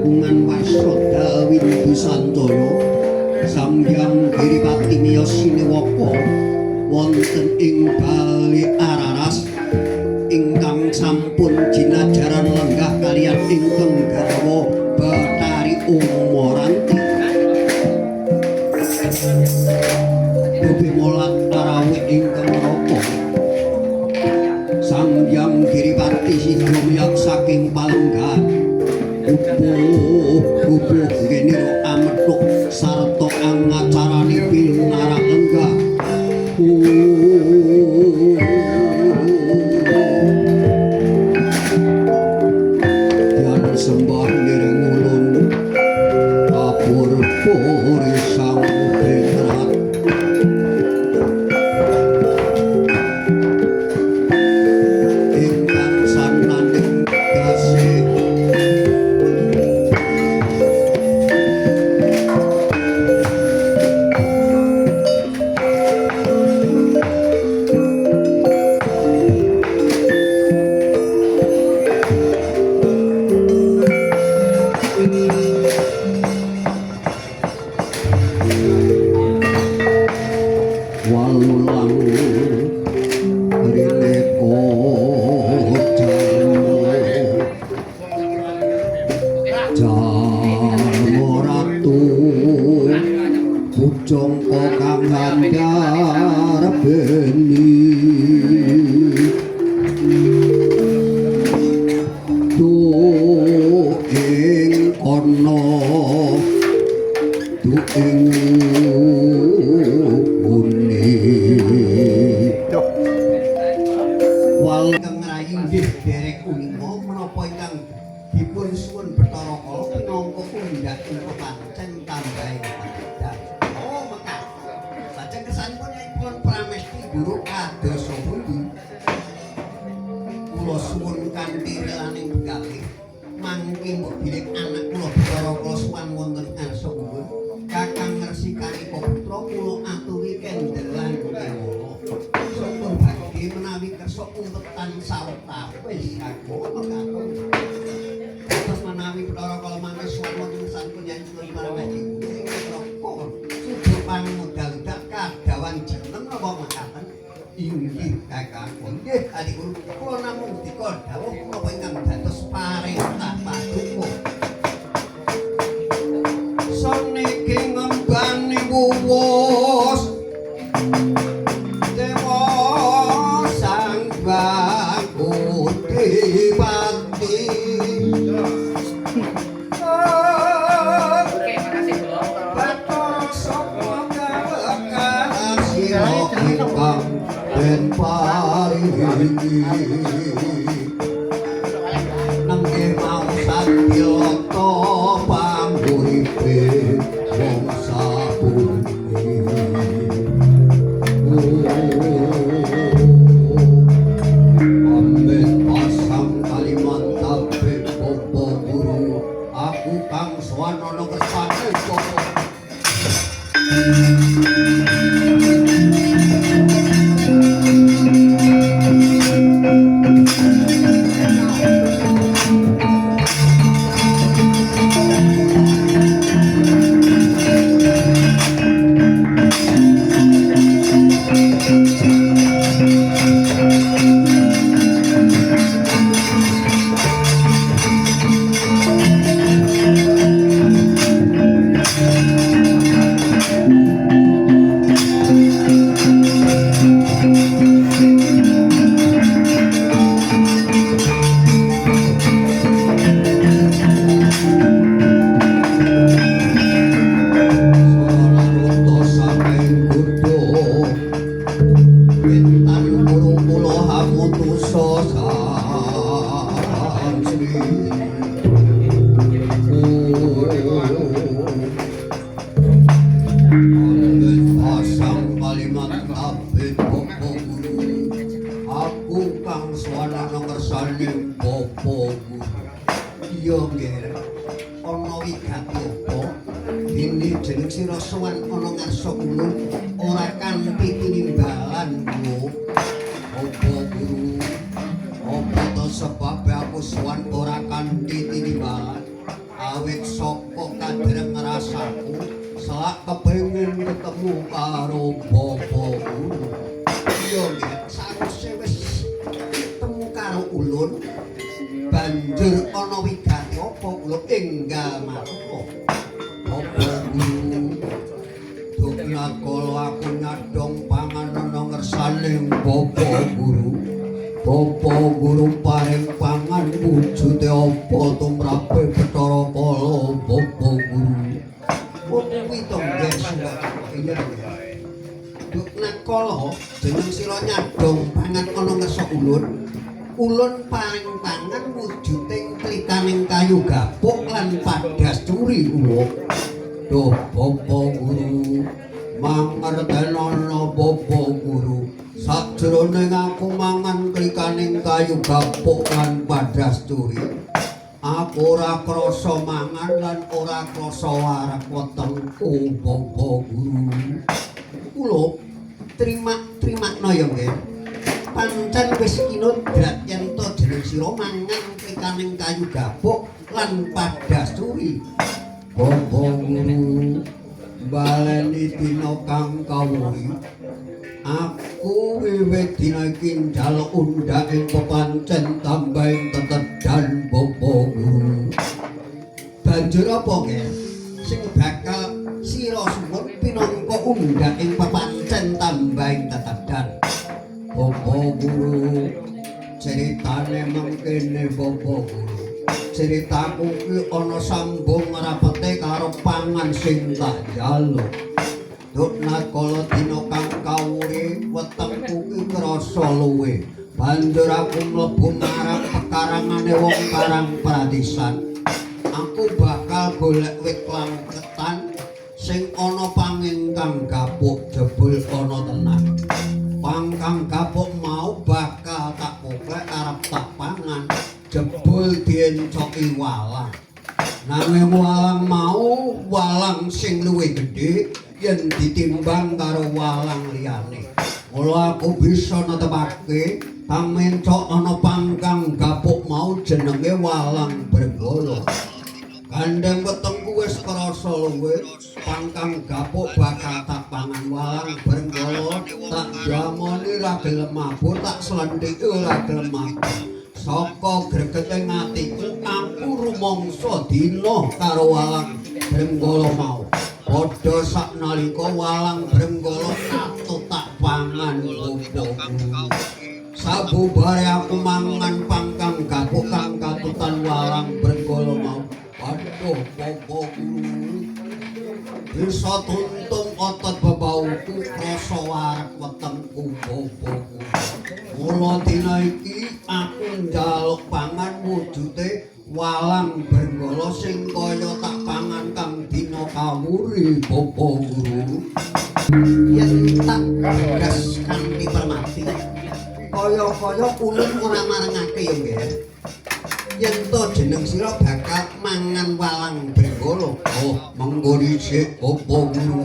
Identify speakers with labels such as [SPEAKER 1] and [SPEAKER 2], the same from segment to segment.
[SPEAKER 1] kagungan wasodal windu sancaya Sang Hyang Giripati miyos sinewaka wonten ing Bale Araras ingkang sampun jinajaran lenggah kaliyan ingkang garwa Bathari Umaranti. Dupi molat arawe ingkang raka Sang Hyang Giripati sida miyot saking palenggahan gubuh ngenira amethuk sarta angacarane pinarak lenggah. Yan sembah ngiring ulun kapur-puri sang petrat ingkang sananing gasih walulang rileko jalma ratu bujangka kang ngandhar beni tu ing kono tu ing uni wal kang ngrayi nggih derek uninga menapa ingkang dipun suwun Bathara Kala minangka undhak ing pepancen tambahe padang. Oh mekar. Lajeng kesanipun Yai Pun Pramesti Guru kadosa pundi? Kula suwun kanthi relaning begalih mangke mbok bilih anak kula Bathara Kala sowan wonten ngarsa kula. Kakang Resi Kanika putra kula aturi kendelan kewala. Sampun badhe menawi kersa umpetan sawetawis aku mekaten. Terus menawi Bathara Kala mangke sowan wonten ngarsanipun Yai Pun Pramesti Guru ing neraka suda pangmudal-udal kadawan jeneng napa mekaten? Inggih Kakang. Nggih Adi Guru, kula namung dika dawuh menapa ingkang dados parentah paduka. Saniki ngembani wuwus dewa sang Bangkutipati.
[SPEAKER 2] Oke, makasih Bro.
[SPEAKER 1] Bathara saka kawekasira ingkang den paringi nengge mau sadilata panguripe wong sabumi. Amin pasang Kalimantan Bapak Guru aku kang sowan ana kersane Bapak. Sora saking kutha Wintan guru kula hamutusa santri. Amin pasang kalimat abid Bapak Guru aku kang sowan ana ngersane Bapak Guru. Iya nggih ana wigati apa dene jeneng sira sowan ana ngarsa kula ora kanthi tinimbalan kula. Apa Guru? Apa to sebabe aku sowan ora kanthi tinimbalan? Awit ketemu karo Bapak Guru. Iya nggih, sawise wis ketemu karo ulun, banjur ana wigati apa kula enggal matur. Bapak Guru, Duknat kala aku nyadong pangan ana ngersaning Bapak Guru. Bapak Guru paring pangan wujude apa tumrape Bathara Kala Bapak Guru. Oh kuwi to nggih iya. Duknat kala jeneng sira nyadong pangan ana ngersa ulun. Ulun paring pangan wujuding klikaning kayu gapuk lan padas curi kula. Duh Bapak Guru, mangertenono Bapak Guru, sajroning aku mangan klikaning kayu gapuk lan padas curi, aku ora krasa mangan lan ora krasa wareg wetengku Bapak Guru. Kula trima-trimakno ya nggih. Pancen wis kinodrat yen to jeneng sira mangan klikaning kayu gapuk lan padas curi. Bapak Guru, baleni dina kang kawuri, aku wiwit dina iki njaluk undhake pepancen tambahing tetedan Bapak Guru. Banjur apa nggih sing bakal sira suwun pinangka undhake pepancen tambahing tetedan? Bapak Guru, ceritane mangkene Bapak Guru. Ceritaku ki ana sambung rapete karo pangan sing tak njaluk. Duknat kala dina kang kawuri wetengku ki krasa luwe. Banjur aku mlebu marang pekarangane wong Karang Pradisan. Aku bakal golek wit langketan sing ana pangingkang gapuk jebul ana tenan. Pangkang gapuk mau bakal tak poklek arep tak pangan. Jebul diencoki walang. Nanging walang mau walang sing luwih gedhe yen ditimbang karo walang liyane. Mula aku bisa netepake kang mencok ana pangkang gapuk mau jenenge walang Brenggala. Gandeng wetengku wis krasa luwe, pangkang gapuk bakal tak pangan walang Brenggala, tak jamoni ra gelem mabur, tak slendhiki ora gelem mabur. Saka gregete atiku aku rumangsa dina karo walang Brenggala mau. Padha saknalika walang Brenggala katut tak pangan Bapak Guru. Sabubare aku mangan pangkang gapuk kang katutan walang Brenggala mau. Aduh Bapak Guru, bisa tuntung otot bebauku krasa wareg wetengku Bapak Guru. Mula dina iki aku njaluk pangan wujude walang Brenggala sing kaya tak pangan kang dina kawuri Bapak Guru. Yen tak gas kanthi permati kaya-kaya ulun ora marengake ya nggih. Yen to jeneng sira bakal mangan walang Brenggala. Oh, mengko dhisik Bapak Guru.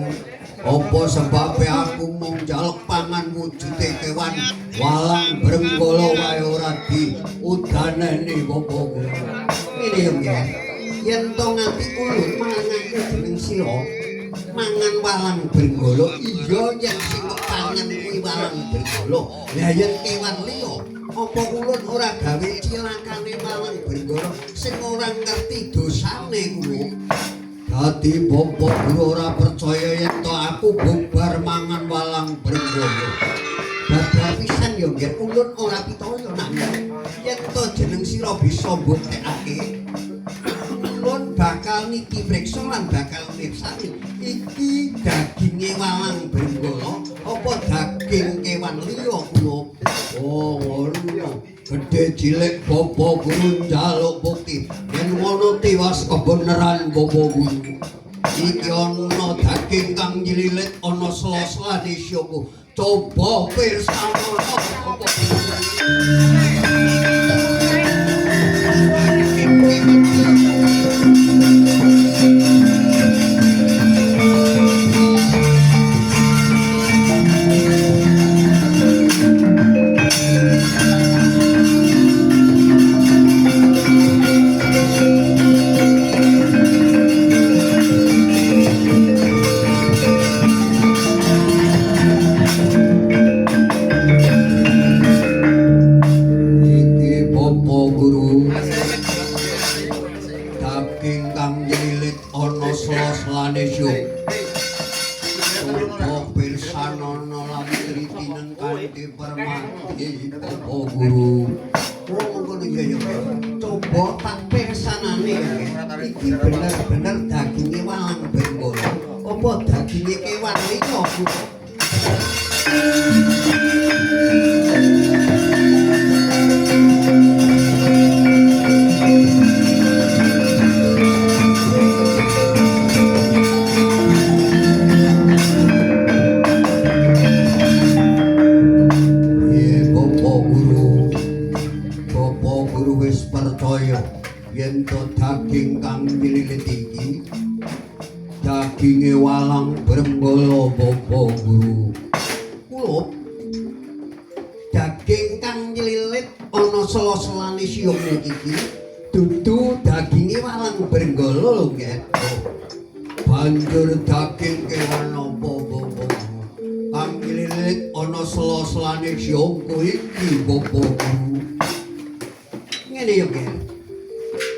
[SPEAKER 1] Apa sebabe aku mung njaluk pangan wujude kewan walang Brenggala wae ora diudaneni Bapak Guru. Ngene ya nggih. Yen to nganti ulun marengake jeneng sira mangan walang Brenggala, iya yen sing kok pangan kuwi walang Brenggala. Lah yen kewan liya, apa ulun ora gawe cilakane walang Brenggala sing ora ngerti dosane kuwi? Dadi Bapak Guru ora percaya yen to aku bubar mangan walang Brenggala. Babar pisan ya nggih, ulun ora percaya nak yen to jeneng sira bisa mbuktekake, ulun bakal niki priksa lan bakal mirsani iki daginge walang Brenggala apa daging kewan liya kula. Oh ngono. Gedhe cilik Bapak Guru njaluk bukti yen ngono tiwas kebeneran Bapak Guru. Iki ana daging kang nylilit ana sela-selane syoku. Coba pirsanono Bapak Guru. kanthi permati Bapak Guru. Oh ngono iya ya. Coba tak pirsanane iki bener-bener daginge walang Brenggala apa daginge kewan liya Guru? Bapak Guru, Bapak Guru wis percaya yen to daging kang nylilit iki daginge walang Brenggala Bapak Guru. Kula daging kang nylilit ana sela-selane siung iki dudu daginge walang Brenggala lho nggih. Banjur daging kewan apa Bapak Guru? Kang nylilit ana sela-selane siungku iki Bapak Guru. Ngene ya, Ger.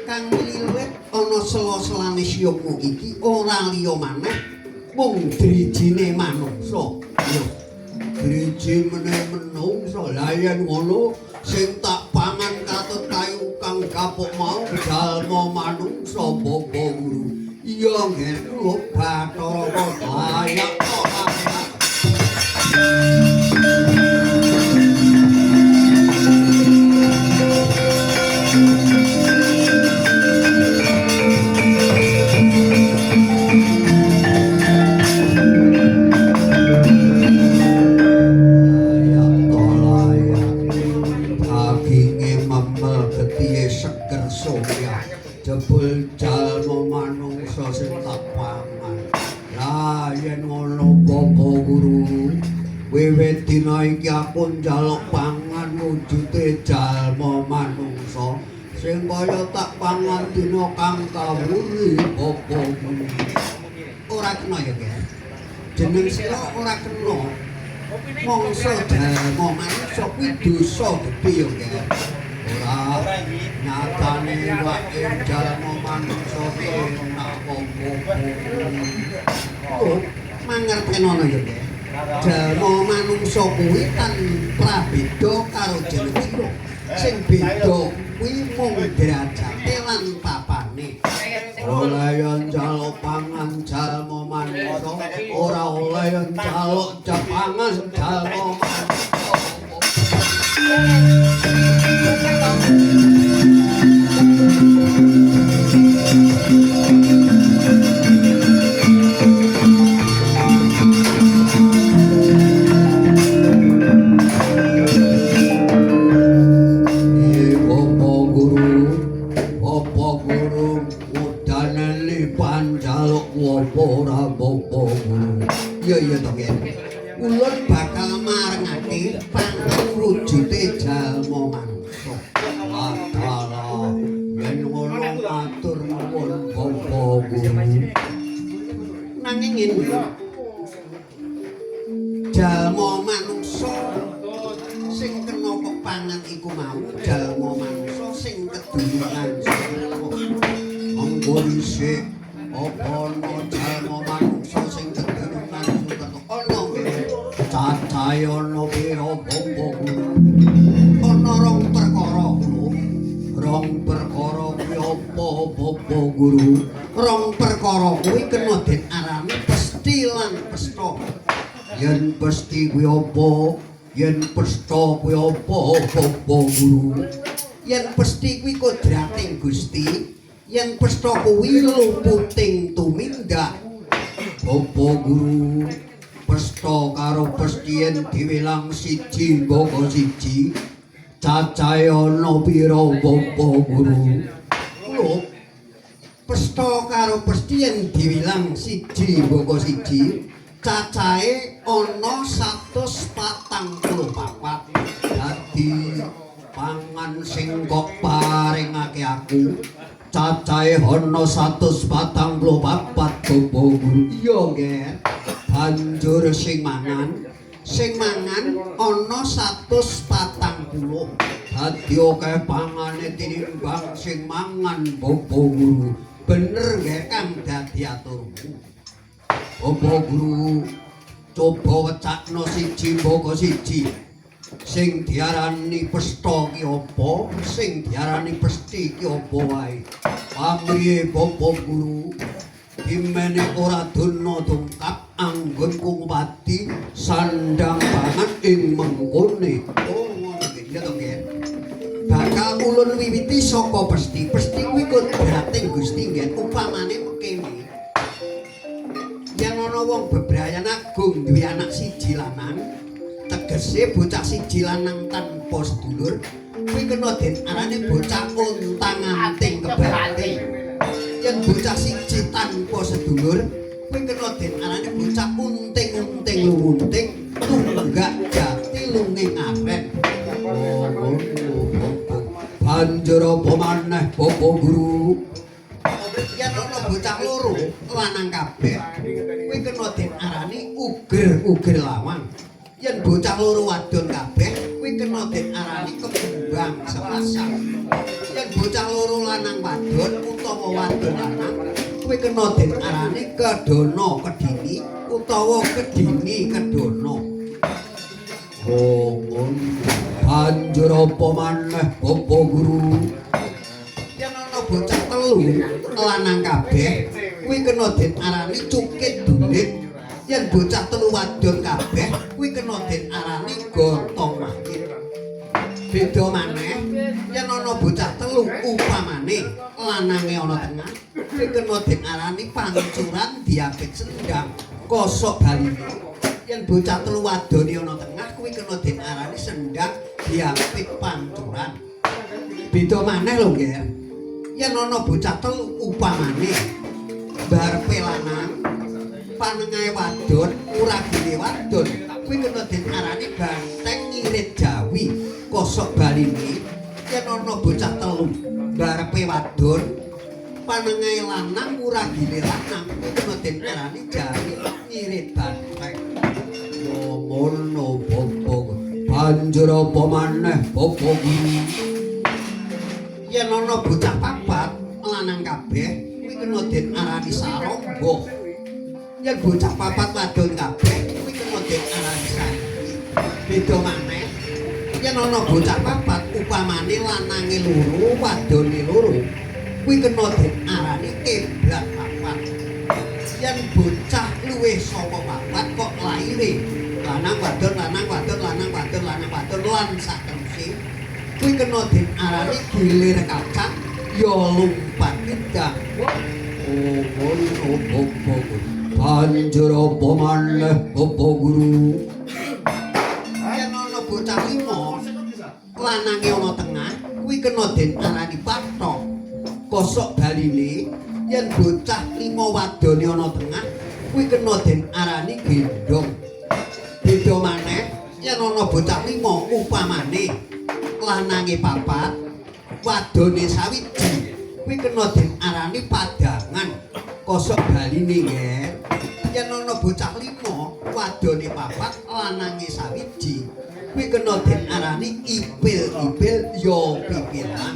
[SPEAKER 1] Kang nylilit ana sela-selane siungku iki ora liya maneh mung drijine manungsa. Iya. Driji meneh menungsa. Lah yen ngono sing tak pangan katut kayu kang gapuk mau jalma manungsa Bapak Guru. Iya, Ger. Kula Bathara layak kok. Daginge memel getihe seger soya jebul jalma manungsa sing tak pangan. Lah yen ngono Bapak Guru, wiwit dina iki aku njaluk pangan wujude jalma manungsa sing kaya tak pangan dina kang kawuri Bapak Guru. Ora kena ya, Ger. Jeneng sira ora kena. Mongso jalma manungsa kuwi dosa gedhe ya, Ger. Ora nyatane wae jalma manungsa kuwi enak apa-apa. Oh, mangertenono ya, Ger. Jalma manungsa kuwi tan prabeda karo jeneng sira. Sing beda kuwi mung derajate lan papane. Ora yen njaluk pangan jalma manungsa, ora oleh yen njaluk pangan jalma manungsa. Bapak Guru, Bapak Guru udaneli panjaluk apa ora Bapak Guru? Iya iya to, Ger. Ulun bakal marengake pangan wujude jalma manungsa. Adalah yen ngono matur nuwun Bapak Guru. Nanging ngene, jalma manungsa sing kena kok pangan iku mau jalma manungsa sing kedunungan saka. Monggo dhisik apa ana jalma manungsa sing kedunungan saka? Ana nggih. Cacahe ana pira Bapak Guru? Ana rong perkara Guru. Rong perkara kuwi apa Bapak Guru? Rong perkara kuwi kena den arani pesthi lan pesta. Yen pesthi kuwi apa? Yen pesta kuwi apa Bapak Guru? Yen pesthi kuwi kodrating Gusti, yen pesta kuwi luputing tumindak. Bapak Guru, pesta karo pesthi yen diwilang siji mbaka siji, cacahe ana pira Bapak Guru? Lho, pesta karo pesthi yen diwilang siji mbaka siji, cacahe ana 144. Dadi pangan sing kok paringake aku cacahe ana 144 Bapak Guru. Iya, Nger. Banjur sing mangan ana 140. Dadi akeh pangane tinimbang sing mangan Bapak Guru. Bener nggih kang dadi aturmu. Bapak Guru, coba wecakno siji mbaka siji. Sing diarani pesta ki apa, sing diarani pesti ki apa wae. Pamriye Bapak Guru, dimene ora dono dongkap anggonku ngupati sandang pangan ing mengkone. Oh, ngono ki ya to, Ger. Bakal ulun wiwiti saka pesti. Pesti kuwi kodrating Gusti, Nger. Upamane mekene. Yen ana wong bebrayan agung duwe anak siji lanang, tegese bocah siji lanang tanpa sedulur, kuwi kena den arani bocah ontang-anting kebanting. Yen bocah siji tanpa sedulur, kuwi kena den arani bocah unting-unting lumunting, tunggak jati lunging aren. Oh, ngono. Banjur apa maneh Bapak Guru? Yen ana bocah loro lanang kabeh, kuwi kena den arani uger-uger lawang. Yen bocah loro wadon kabeh, kuwi kena den arani kembang sepasang. Yen bocah loro lanang wadon utawa wadon lanang, kuwi kena den arani kedono kedini utawa kedini kedono. Oh, ngono. Banjur apa maneh Bapak Guru? Yen ana bocah telu lanang kabeh, kuwi kena den arani cukit dulit. Yen bocah telu wadon kabeh, kuwi kena den arani gotong mayit. Beda maneh yen ana bocah telu upamane lanange ana tengah, kuwi kena den arani pancuran diapit sendang kosok baline. Yen bocah telu wadone ana tengah, kuwi kena den arani sendang diapit pancuran. Beda maneh lho, Nger. Yen ana bocah telu upamane barepe lanang, panengahe wadon, uragine wadon, kuwi kena den arani banteng ngirit jawi kosok baline. Yen ana bocah telu barepe wadon, panengahe lanang, uragine lanang, kuwi kena den arani jawi ngirit banteng. Yo ngono, Bapak. Banjur apa maneh Bapak Guru? Yen ana bocah papat lanang kabeh, kuwi kena den arani sarangga. Yen bocah papat wadon kabeh, kuwi kena den arani saranggi. Beda maneh yen ana bocah papat upamane lanange loro, wadone loro, kuwi kena den arani kiblat papat. Yen bocah luwih saka papat kok laire lanang wadon lanang wadon lanang wadon lanang wadon lan sateruse, kuwi kena den arani gilir kacang ya lumpat kidang. Oh, ngono, Bapak. Banjur apa maneh Bapak Guru? Yen ana bocah lima lanange ana tengah, kuwi kena den arani pathok kosok baline. Yen bocah lima wadone ana tengah, kuwi kena den arani gendong. Beda maneh yen ana bocah lima upamane lanange papat, wadone sawiji, kuwi kena den arani padangan kosok baline, Nger. Yen ana bocah lima wadone papat, lanange sawiji, kuwi kena den arani ipil-ipil ya pipilan.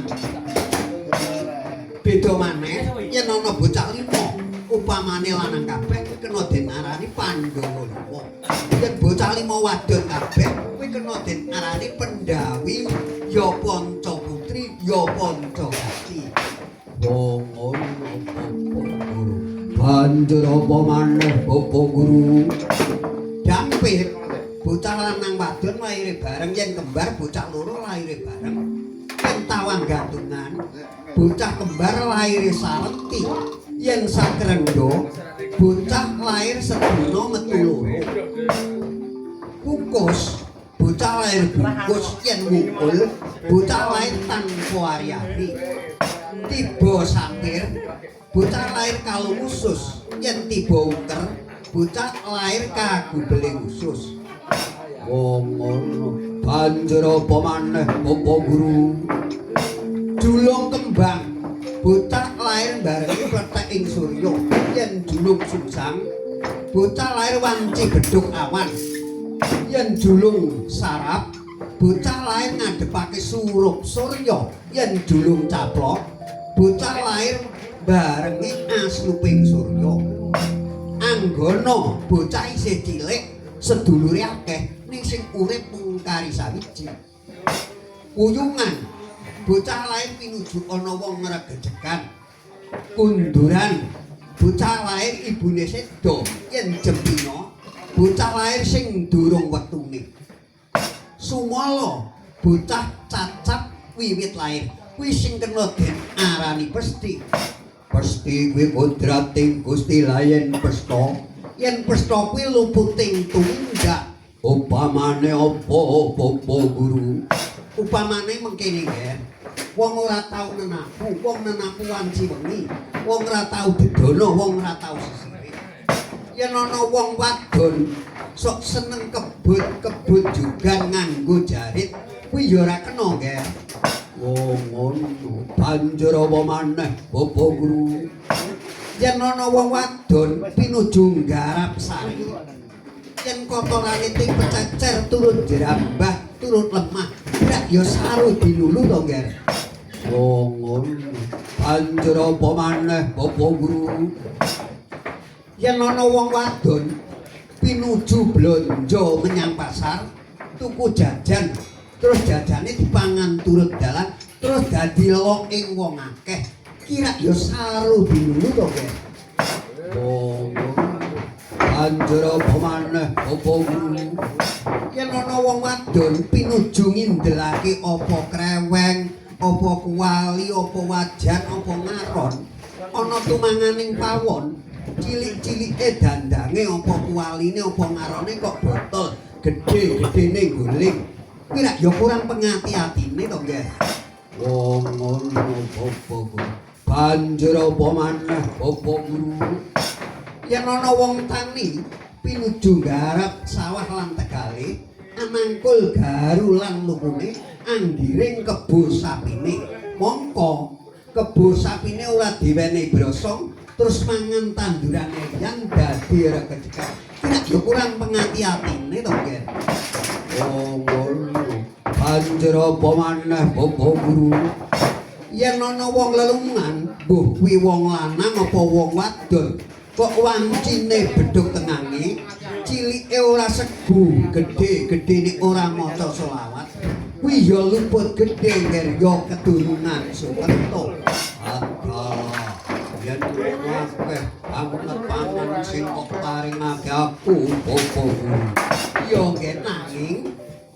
[SPEAKER 1] Beda maneh yen ana bocah lima upamane lanang kabeh, kuwi kena den arani Pandhawa lima. Yen bocah lima wadon kabeh, kuwi kena den arani Pendawi ya Panca Putri ya Panca Gati. Wong ngono, Bapak Guru. Banjur apa maneh Bapak Guru? Dampir bocah lanang wadon laire bareng, yen kembar bocah loro laire bareng. Yen tawang gantungan bocah kembar laire sarenti, yen sakrendo bocah lair sedina metu loro. Kukus bocah lair bungkus, yen wukul bocah lair tanpa ari-ari. Tiba sampir bocah lair kalung usus, yen tiba ungker bocah lair kagubeling usus. Wong ngono. Banjur apa maneh Bapak Guru? Julung kembang bocah lair barengi plethek ing surya, yen julung sungsang bocah lair wanci bedhug awan, yen julung sarap bocah lair ngadhepake surup surya, yen julung caplok bocah lair barengi asluping surya. Anggana bocah isih cilik sedulure akeh ning nanging sing urip mung kari sawiji. Kuyungan, bocah lair pinuju ana wong ngregejegan. Kunduran, bocah lair ibune sedo yen jempina, bocah lair sing durung wektune. Sumala, bocah cacat wiwit lair, kuwi sing kena den arani pesthi. Pesthi kuwi kodrating Gusti layen pesta. Yen pesta kuwi luputing tumindak. Upamane apa apa guru? Upamane mengkene nggih. Wong ora tau nenapu, wong nenapu wanci wengi, wong ora tau dedono, wong ora tau sisire. Yen ana wong wadon sok seneng kebut-kebut juga nganggo jarit, kuwi ya ora kena nggih. Wong ngono, banjur apa maneh Bapak Guru? Yen ana wong wadon pinuju nggarap sari, yen kotorane ting pececer turut jerambah, turut lemah, rak ya saru dinulu to nggih. Wong ngono, banjur apa maneh Bapak Guru? Yen ana wong wadon pinuju blonjo menyang pasar, tuku jajan, terus jajane dipangan turut dalan, terus dadi lok ing wong akeh, kira ya saru dinulu to nggih. Wong ngono, banjur apa maneh Bapak Guru? Yen ana wong wadon pinuju ngindelake apa kreweng, apa kuali, apa wajan, apa ngaron, ana tumanganing pawon, cilik-cilike dandange apa kualine apa ngarone kok botol gedhe-gedhene guling. Kuwi rak ya kurang pengati-atine to nggih. Wong ngono Bapak Guru. Banjur apa maneh Bapak Guru? Yen ana wong tani pinuju nggarap sawah lan tegale, anangkul garu lan lukune, anggiring kebo sapine. Mongko kebo sapine ora diwenehi brosong, terus mangan tandurane yang dadi regejekan. Kira ya kurang pengati-atine to nggih. Wong ngono, banjur apa maneh Bapak Guru? Yen ana wong lelungan, mbuh kuwi wong lanang apa wong wadon, kok wancine bedhug tengange, cilike ora segu, gedhe-gedhene ora maca selawat, kuwi ya luput gedhe ngger ya kedunungan Sukerto. Adalah yen akeh banget pangan sing kok paringake aku Bapak Guru. Ya nggih, nanging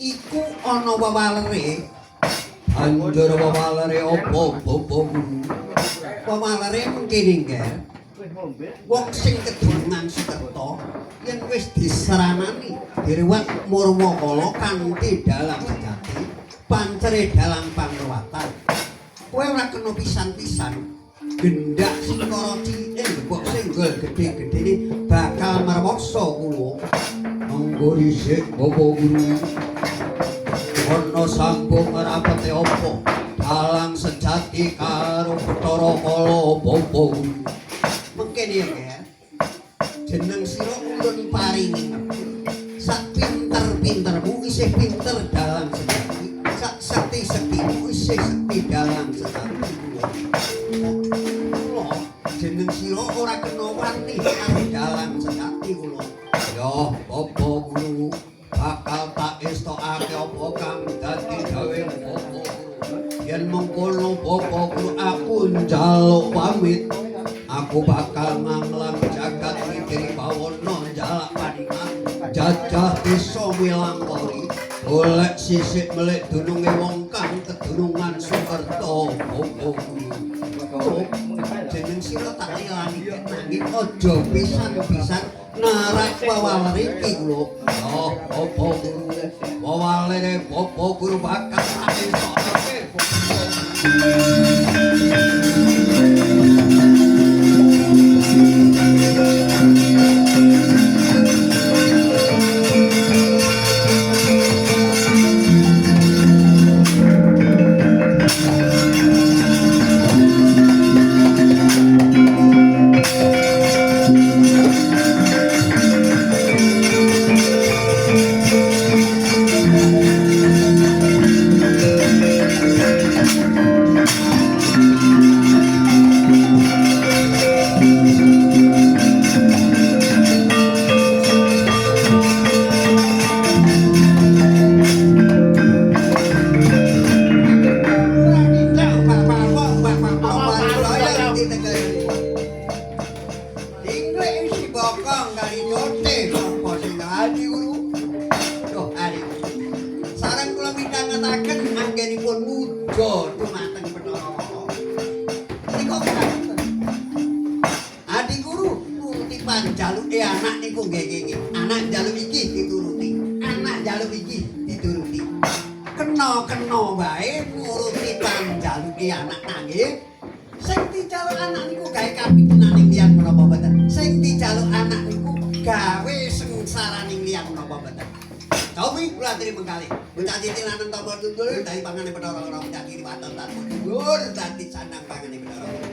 [SPEAKER 1] iku ana wewalere. Banjur wewalere apa Bapak Guru? Wewalere mengkene nggih. Wong sing kedunungan Sukerto yen wis diseranani diruwat murwakala kanthi dalang sejati, pancere dalang pangruwatan. Kowe ora kena pisan-pisan gendak singkara cilike mbok senggol gedhe-gedhene bakal merwaksa kula. Monggo dhisik Bapak Guru. Ana sambung rapete apa? Dalang sejati karo Bathara Kala Bapak Guru. Mengkene ya, Ger. Jeneng sira ulun paringi ngerti. Sak pinter-pintermu isih pinter dalang sejati, sak sekti-sektimu isih sekti dalang sejati kula. Kula jeneng sira ora kena wani karo dalang sejati kula. Ya, Bapak Guru, bakal tak estokake apa kang dadi gawe Bapak Guru. Yen mengkono Bapak Guru aku njaluk pamit. Aku bakal manglang jagat mikiri bawana njalak paningan jajah desa Wilangkori golek sisik melik dununge wong kang kedunungan Sukerto Bapak Guru. Jeneng sira tak lilani nanging aja pisan-pisan narak wewalere iki kula. Ya Bapak Guru, wewalere Bapak Guru bakal tak estokake. Midhangetaken anggenipun muja dumateng Bathara Kala. Menika keranten. Adi guru nuruti panjaluke anak niku nggih nggih. Anak njaluk iki dituruti. Anak njaluk iki dituruti. Kena-kena wae nuruti panjaluke anak nanging sing dijaluk anak niku gawe kapitunaning liyan menapa mboten? Sing dijaluk anak niku gawe sengsaraning liyan menapa mboten? Cobi kula aturi mengkali. Bocah cilik lanang tampa tutul dadi pangane Bathara Kala, bocah cilik waton tanpa dhuwur dadi sandang pangane Bathara Kala.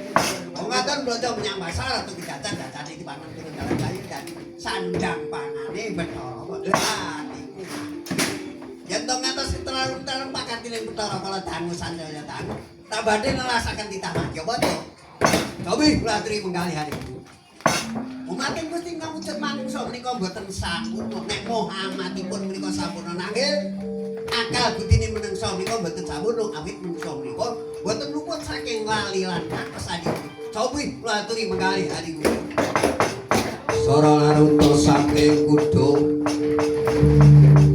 [SPEAKER 1] Wong wadon blonjo menyang pasar tuku jajan, jajane dipangan turun dalan kayu dadi sandang pangane Bathara Kala. Lah niku. Yen to ngantos terlalu-terlalu pakartining Bathara Kala dangu sandaya dangu, tak badhe nelasaken titah madya. Cobi kula aturi mengkali hari ini. Umating Gusti ingkang wujud manungsa menika mboten sampurna. Nek Muhammadipun menika sampurna nanging akal budine menungsa menika mboten sampurna awit menungsa menika mboten luput saking lali lan apes adi. Cobi kula aturi mengkali hari ini. Sora laruta saking kuda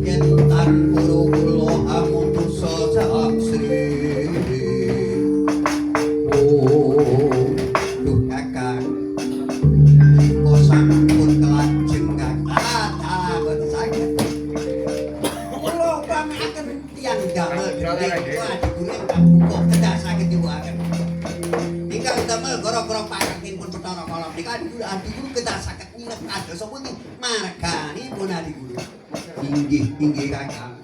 [SPEAKER 1] yen tan puru kula amutusa saksri. Oh, duh Kakang. Menika sampun kelajeng Kakang. Ah, mboten saged. Kula upamikaken tiyang damel gendhing menika adiguru ingkang buka kedah saged nyuwuhaken. Ingkang damel gara-gara pakartinipun Bathara Kala menika adiguru kedah saged nginep kadosa pundi marganipun adiguru. Inggih, inggih Kakang.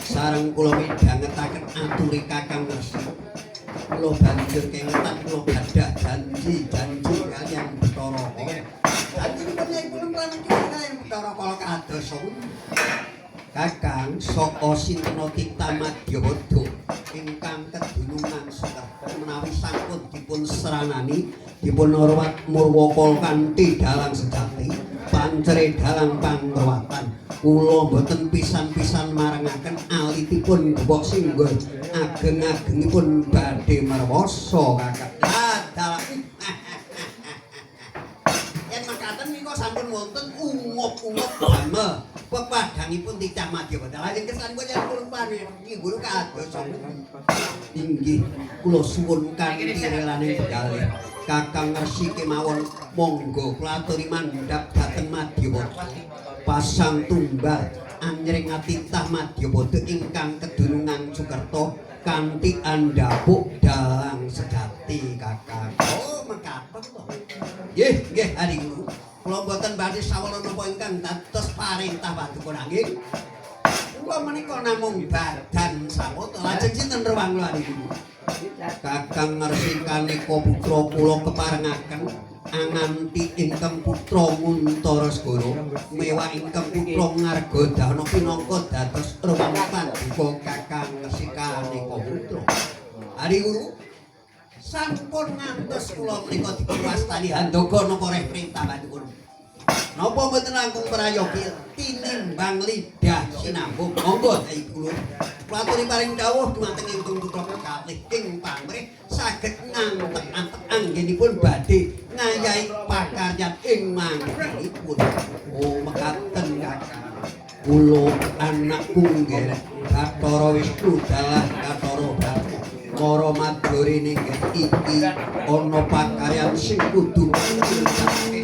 [SPEAKER 1] Sareng kula midhangetaken aturi Kakang Resi. Kula banjur kengetan kula gadah janji-janji kaliyan Bathara Kala. Janjinipun yen kula mraniki kaliyan Bathara Kala kadosa pundi? Kakang saka Sintena Tita Madyabada ingkang kedunungan Sukerta menawi sampun dipun seranani dipun ruwat murwaka kanthi dalang sejati pancere dalang pangruwatan kula mboten pisan-pisan marengaken alitipun gebok singgul ageng-agengipun badhe merwasa Kakang. Ah, dalang. Yen mekaten menika sampun wonten ungup-ungup damel pepadhangipun Titah Madyabada. Lajeng kesanipun yen kula paringi guru kadosa inggih kula suwun kanthi relane galih Kakang Resi kemawon monggo kula aturi mandhap dhateng Madyabada pasang tumbal anjring Titah Madyabada ingkang kedunungan Sukerta kanthi andhapuk dalang sejati Kakang. Oh, mekaten to. Nggih, nggih Hari Guru. Kula mboten badhe sawala napa ingkang dados parentah paduka nanging kula menika namung badan sawata. Lajeng sinten rewang kula Hari Guru? Kakang Resi Kaneka putra kula keparengaken anganti ingkang putra Nguntara Segara mewah ingkang putra Ngargadana pinangka dados rewang paduka Kakang Resi Kaneka putra. Hari Guru sampun ngantos kula menika dipun wastani handaga napa reh perintah paduka. Napa mboten langkung prayogi tinimbang lidah sinambung. Monggo Kyai kula. Kula aturi paring dawuh dumateng ingkang putra kekalih ing pamrih saged ngantek-antek anggenipun badhe ngayahi pakaryan ing manggenipun. Oh, mekaten Kakang. Kula anakku ngerek Bathara Wisnu dalah Bathara Brahma. Para madurine iki ana pakaryan sing kudu ditindakake.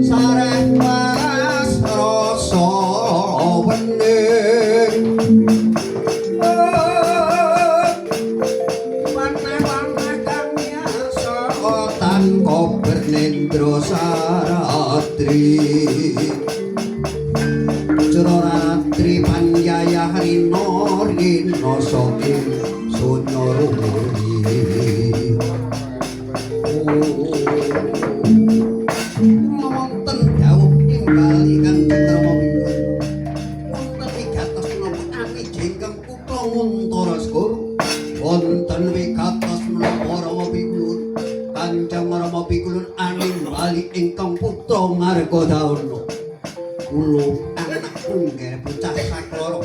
[SPEAKER 1] Sareh waras rasa wening. yayah rina rina saking sunya ruhi. Wonten dawuh nimbali Kanjeng Rama Pikul. Wonten wigatos menapa amije ingkang putra Nguntara Segara. Wonten wigatos menapa Rama Pikul. Kanjeng Rama Pikul animbali ingkang putra Ngargadana. Kula anak punggel bocah sakloro.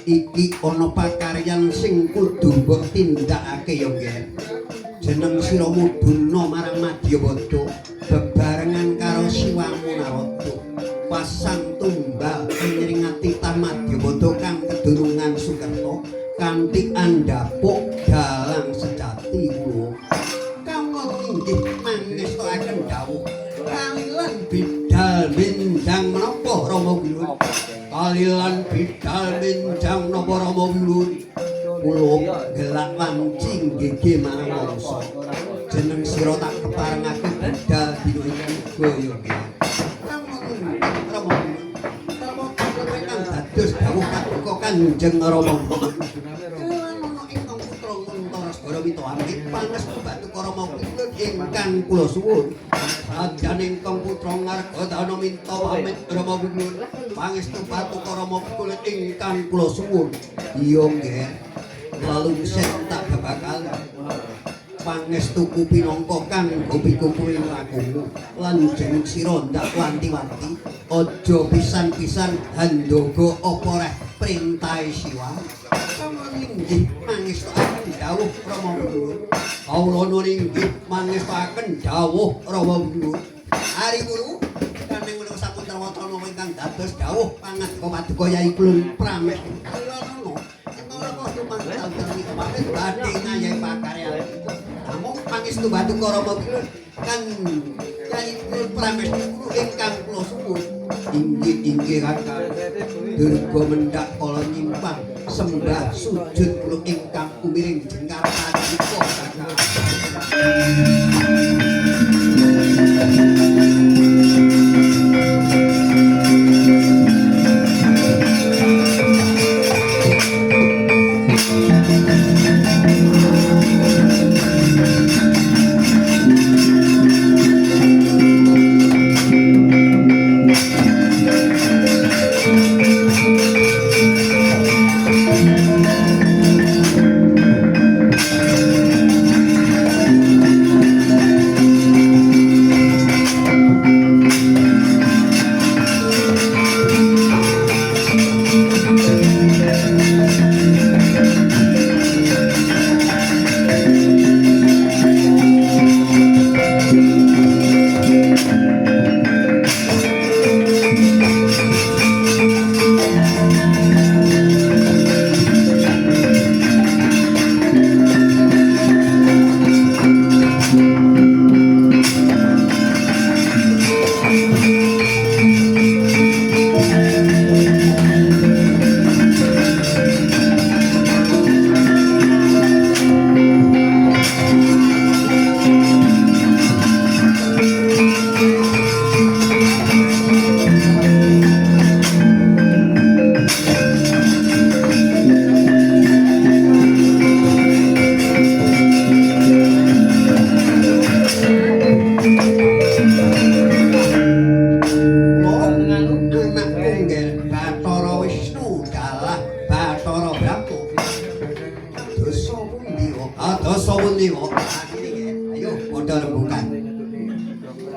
[SPEAKER 1] Iki ana pakaryan sing kudu mbok tindakake ya nggih. Jeneng sira mudhuna marang Madyabada bebarengan karo Siwamu Narada. Pasang tumbal anyringati tah Madyabada kang kedunungan Sukerta kanthi andhapuk dalang sejati kula. Kawula inggih mangestokaken dawuh kalilan bidal benjang menapa Rama Wilun. Kalilan bidal benjang napa Rama Wilun. Kula gelak wanci nggih marang mangsa. Jeneng sira tak keparengake budal dina iki uga ya nggih. Rama Wilun. Rama ingkang dados dawuh paduka Kanjeng Rama. Lan ana ingkang putra Nguntara Segara minta amit pangestu Bathara Rama Wilun ingkang kula suwun. Sajan ingkang putra Ngargadana minta pamit Rama Wilun pangestu Bathara Rama Wilun ingkang kula suwun. Iya nggih. Lalu sen tak babakal pangestuku pinangka kanggo pikuku ing lakumu lan jeneng sira ndak wanti-wanti aja pisan-pisan handaga apa reh printahe Siwa. Kawula inggih mangestokaken dawuh Rama Wilun. Kawula nuwun inggih mangestokaken dawuh Rama Wilun. Ari guru kaning menika sampun terwacana ingkang dados dawuh pangandika paduka Yai Klun Pramesti. Badhe ngayahi pakaryan. Namung pangestu Bathara Rama Wilun kan Yai Klun Pramesti kula ingkang kula suwun. Inggih inggih kakang. Durga mendhak kala nyimpang sembah sujud kula ingkang kumiring jengkar paduka kakang.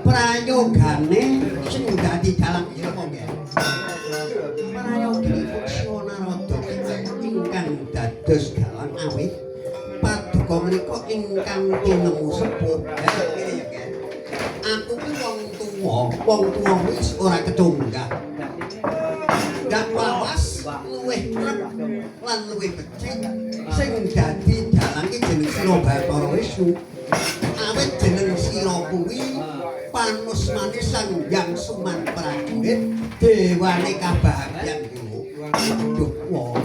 [SPEAKER 1] Prayogane sing dadi dalang ya apa nggih? Prayoginipun Siwa Narada ingkang dados dalang awit paduka menika ingkang tinemu sepuh. Aku ki wong tuwa wis ora kecunggah. Ndak lawas luwih trep lan luwih becik sing dadi dalang ki jeneng Sira Bathara Wisnu. Awit jeneng sira kuwi panus manis Sang Hyang Suman Prajurit dewane kabahagyan kula. Duh wa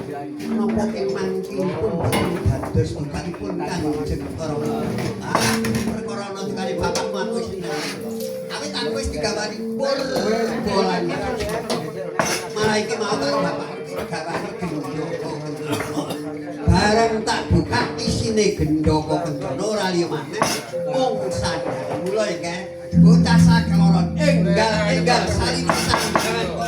[SPEAKER 1] napa ing mangkinipun boten dados dukanipun Kanjeng Rama. Perkara ana dukane bapakmu aku wis awit aku wis digawani purbolan. Malah iki mau karo bapakku digawani Dibukak isine gendaka kencana ora liya maneh mung sandhangan. Mula ya, Ger, bocah sakloron enggal-enggal salino sandhangan.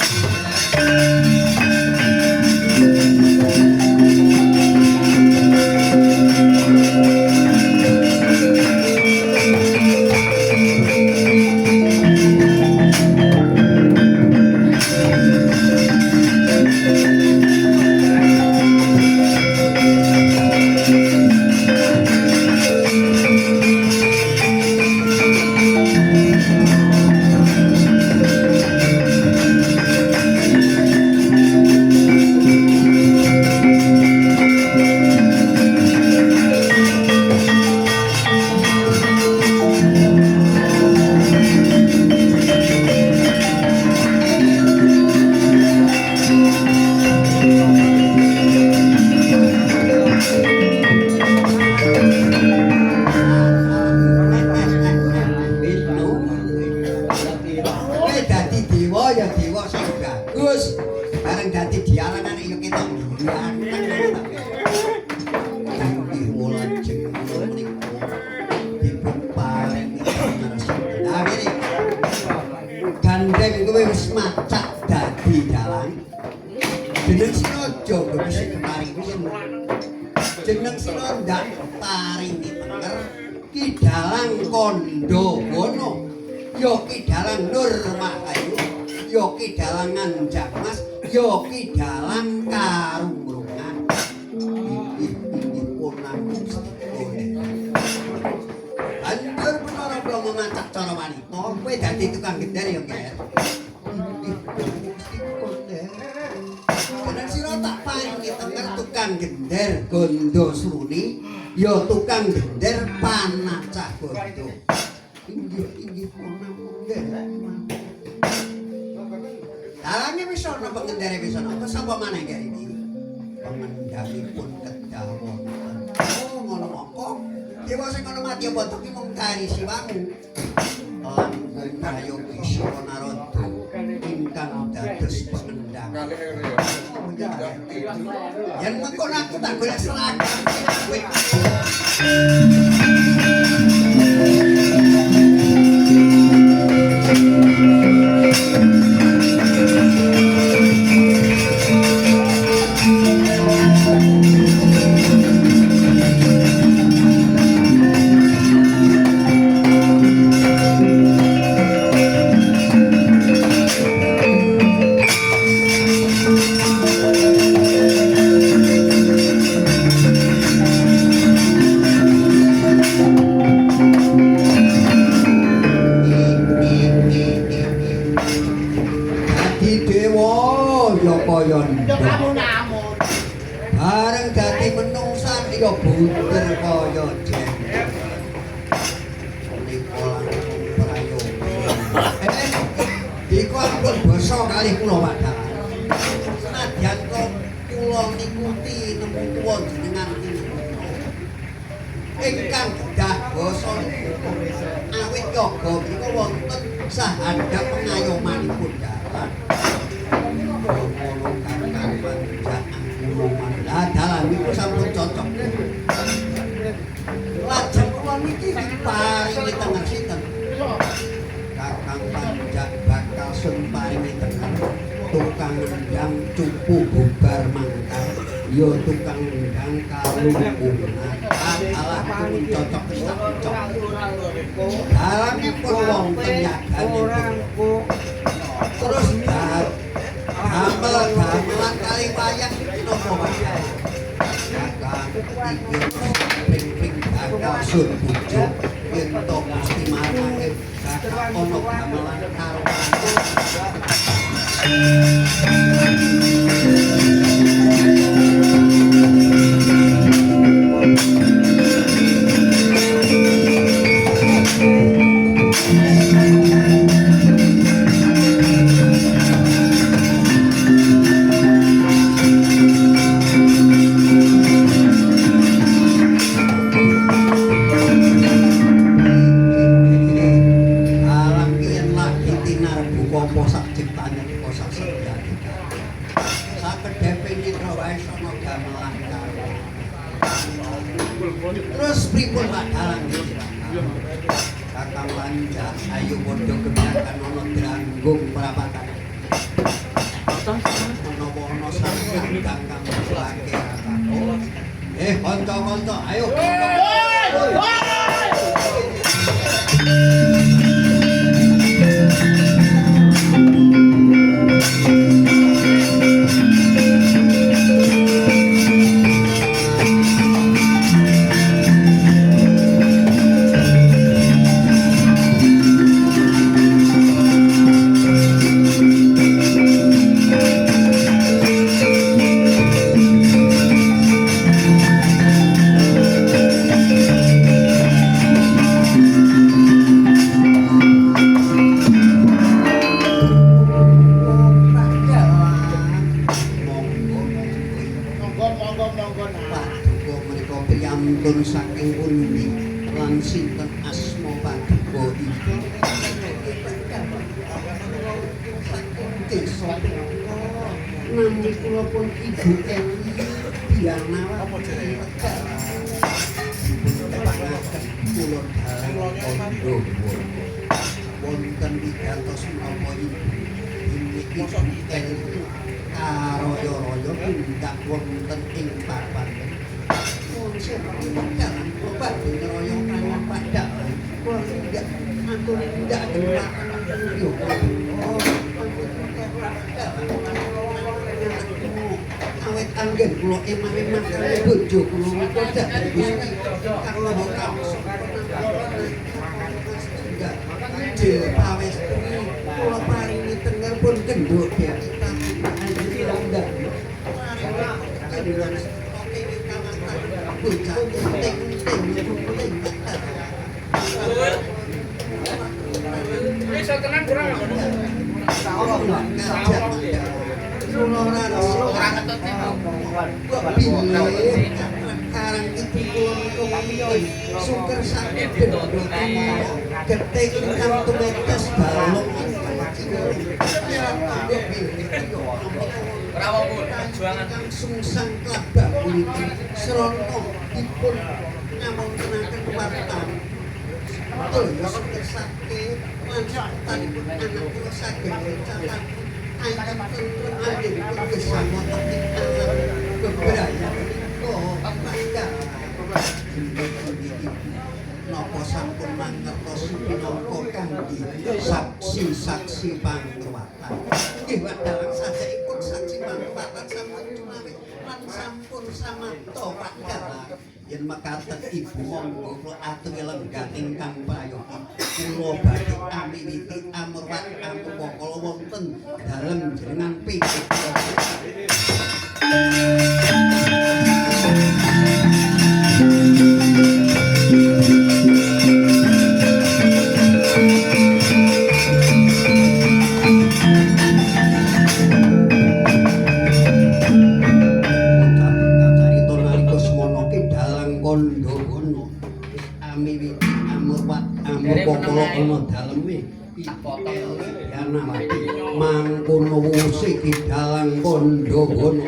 [SPEAKER 1] Wisnu. Kowe dadi dewa ya dewa sing bagus. Bareng dadi dialangan ya ketok ganteng. Inggih lajeng kula menika dipun paringi pangarsa. Lah ngene. Gandeng kowe wis macak dadi dalang. Jeneng sira aja wis paring Wisnu. Jeneng sira ndak paringi tenger Ki Dalang Kandha Wana. Ya Ki Dalang Nur Mahayu, ya Ki Dalang Nganjang Mas, ya Ki Dalang Karungrungan. Inggih inggih purna mustika. Banjur Bathara Brahma macak cara wanita, kowe dadi tukang gender ya, Ger. Inggih mustika. Jeneng sira tak paringi tenger tukang gender Ganda Sruni, ya tukang gender Panacah Ganda. Inggih inggih purna mungger. Dalange wis ana pengendare wis ana. Terus sapa maneh Ger iki? Pengendhanipun kedah wonten. Oh ngono mongko. Dewa sing ana madyapada ki mung kari siwamu. Langkung prayogi Narada ingkang dados pengendhang. Yen mengko aku tak golek seragam kowe. Dadi dewa ya kaya ndok. Bareng dadi menungsan ya bunder kaya jenggot. Menika langkung prayoga. Dika ampun basa kalih kula Pak Dalang. Senadyan to kula nikuti nemu tuwa jenengan tinemu. Ingkang gedah basa niku awit yoga menika wonten sahandhap pengayomanipun dalan. Ngono kakang panjak kula mandah dalan niku sampun cocok. Lajeng kula niki diparingi tenger sinten? Kakang panjak bakal sun paringi tenger tukang ngendang cupu bubar mangkal ya tukang ngendang kalungkungan. Alah pun cocok wis tak cocok. Dalange pun wonten yaganipun. Terus damel-damelan kali wayang iki napa Pak? Kakang iki pring-pring bakal sun bojo yen to mesti marake kakang ana gamelan karo Alang yen lagi tinarbuka apa sak ciptane nika sak sejati. Sakedhepe nitra wae sono gamelan karo. Terus pripun Pak Dalang iki? Kakang Wanja ayo padha gemyakan ana dranggung prapatan. Menawa ana sang kang kang lake kakang. Kanca-kanca, ayo. Pak Dalang. Monggo, monggo.
[SPEAKER 2] Monggo monggo monggo nak.
[SPEAKER 1] Paduka menika priyantun saking pundi lan sinten asma paduka ibu? Desa nami kula pun Ibu Eli Dianawati. Dipun tepangaken kula dalang kandha wonten wigatos menapa ibu ini Ibu Eli karoyo-royo tindak wonten ing papan. Dalang kula badhe ngeroyo kaliyan Pak Dalang. Kula tindak aturi tindak yo. Awet anggen kula emang-emang kali bojo kula menika dados Gusti karo kawasa tunggal pawestu kula paringi tenger pun genduk kita
[SPEAKER 3] Iso tenan kurang apa? Ora ketut niku.
[SPEAKER 1] Suker sakit getih ingkang tumetes balung
[SPEAKER 3] Ora wong perjuangan.
[SPEAKER 1] Kang sungsang klabang puniki srana dipun ngawontenaken warta. Betul ya suker sakit lan satanipun anak kula saged catat ayam tentrem anggenipun gesang wonten ing alam bebrayan menika Pak. Napa sampun mangertos pinangka kangge saksi-saksi pangruwatan. Nggih Pak Dalang sajakipun saksi pangruwatan sampun cumawis lan sampun samapta Pak Dalang. Yen mekaten ibu monggo kula aturi lenggah ingkang prayogi. Kula badhe amiwiti amurwat amrupakala wonten dalem jenengan pitik. Carita nalika semana ki dalang Kandhawana wis amiwiti amurwat amrupakala ana daleme
[SPEAKER 3] Tak potong.
[SPEAKER 1] Yanawati mangkono wuse ki dalang Kandhawana.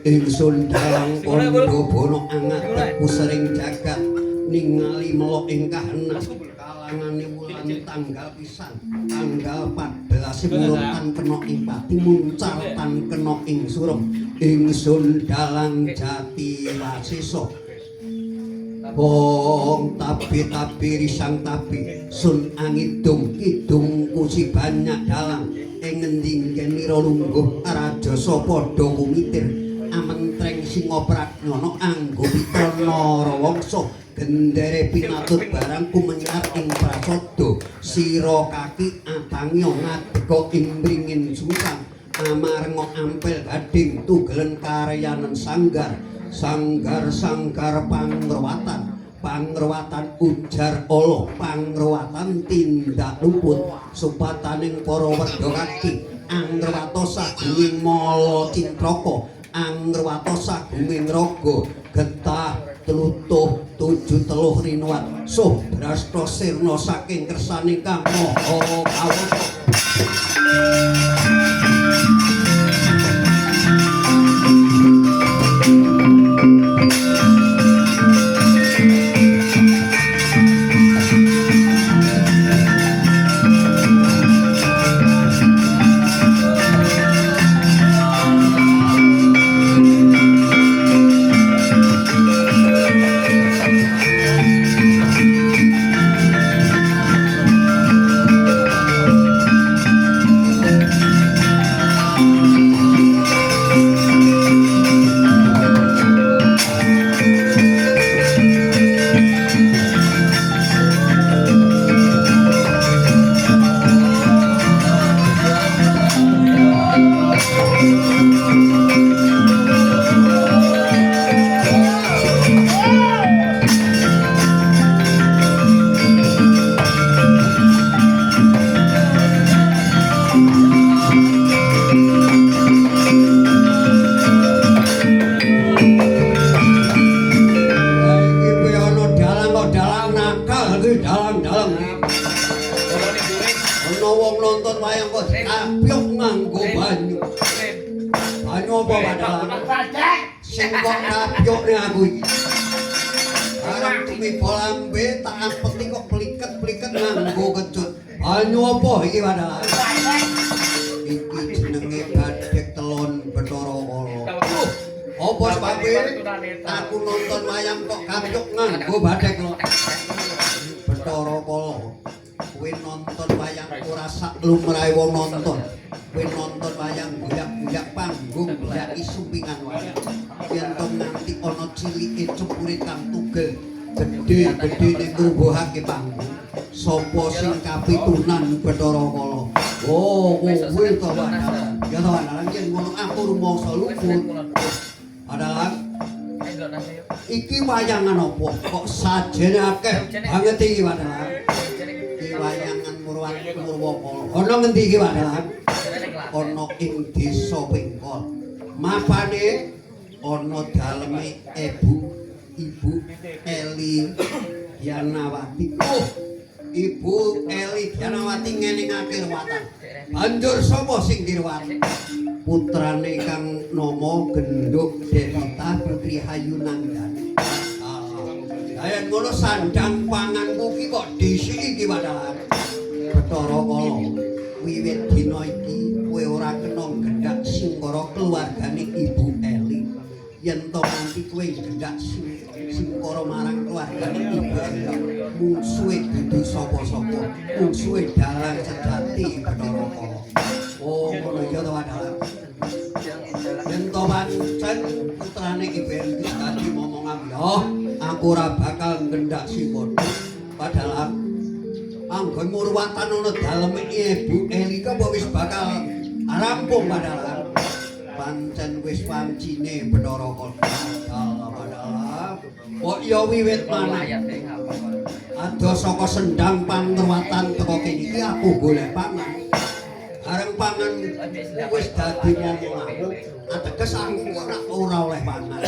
[SPEAKER 1] Ingsun dalang Kandhawana angadeg pusering jagat ningali melok ing kahanan kalangane wulan tanggal pisan tanggal 14 wulan tan kena ing pati muncal tan kena ing surem. Ingsun dalang Jati Wasesa Bong tabi-tabi risang tabi sun angidung kidung kusi banyak dalang ing ngendi ngenira lungguh rajasa padha kumitir amentreng singa prajnana anggo pita narawangsa gendere pinatut barang kumenyar ing prasada sira kaki atangya ngadega ing mringin sungsang amarenga ampel gading tugelen karyanen sanggar sanggar sanggar pangruwatan pangruwatan ujar ala pangruwatan tindak luput supataning para wedha kaki angruwata sagunging mala cintraka angruwata sagunging raga getah tlutuh tujuh teluh rinuat suh brasta sirna saking kersane Kang Maha Kawasa. Wadalang?
[SPEAKER 2] Badek.
[SPEAKER 1] Sing kok kapyokne aku iki. Arep tumiba lambe tak ampeti kok pliket-pliket nganggo kecut. Banyu apa iki Wadalang?
[SPEAKER 2] Badek.
[SPEAKER 1] Iki jenenge badhek telon Bathara Kala. Apa sebabe aku nonton wayang kok kapyok nganggo badhek lho. Bathara Kala. Kowe nonton wayang ora sak lumrahe wong nonton. Kowe nonton wayang goyak-goyak panggung goyaki sumpingan wayang. Yen to nganti ana cilike cepurit kang tugel gedhe-gedhe ngrubuhake panggung. Sapa sing kapitunan Bathara Kala? Oh, kowe to Wadalang. Ya to Wadalang yen ngono aku rumangsa luput. Wadalang, iki wayangan apa? Kok sajene akeh banget iki Wadalang. Iki wayangan Murwakala. Ana ngendi iki Wadalang? Ana ing desa Wengkol. Mapane ana daleme Ibu Eli Dianawati. Oh, Ibu Eli Dianawati ngeningake ruwatan. Banjur sapa sing diruwat? Putrane kang nama Genduk Devita Putri Hayunandani. Ah, yen ngono sandang panganku ki kok disiki iki Wadalang. Bathara Kala, wiwit dina iki kowe ora kena gendhak singkara keluargane Ibu Eli. Yen to nganti kowe gendhak singkara marang keluargane Ibu Eli, mungsuhe dudu sapa-sapa, mungsuhe dalang sejati Bathara Kala. Oh, ngono ya to Wadalang. Yen to pancen putrane Ibu Eli wis dadi momongan ya, aku ora bakal ngendhak singkara. Padahal anggon ngurwatan ana daleme Ibu Eli ki apa wis bakal rampung padahal. Pancen wis wancine Bathara Kala. Padahal kok ya wiwit maneh. Adoh saka sendang pangruwatan teko kene iki aku golek pangan. Bareng pangan wis dadi momong aku, ateges aku ora oleh pangan.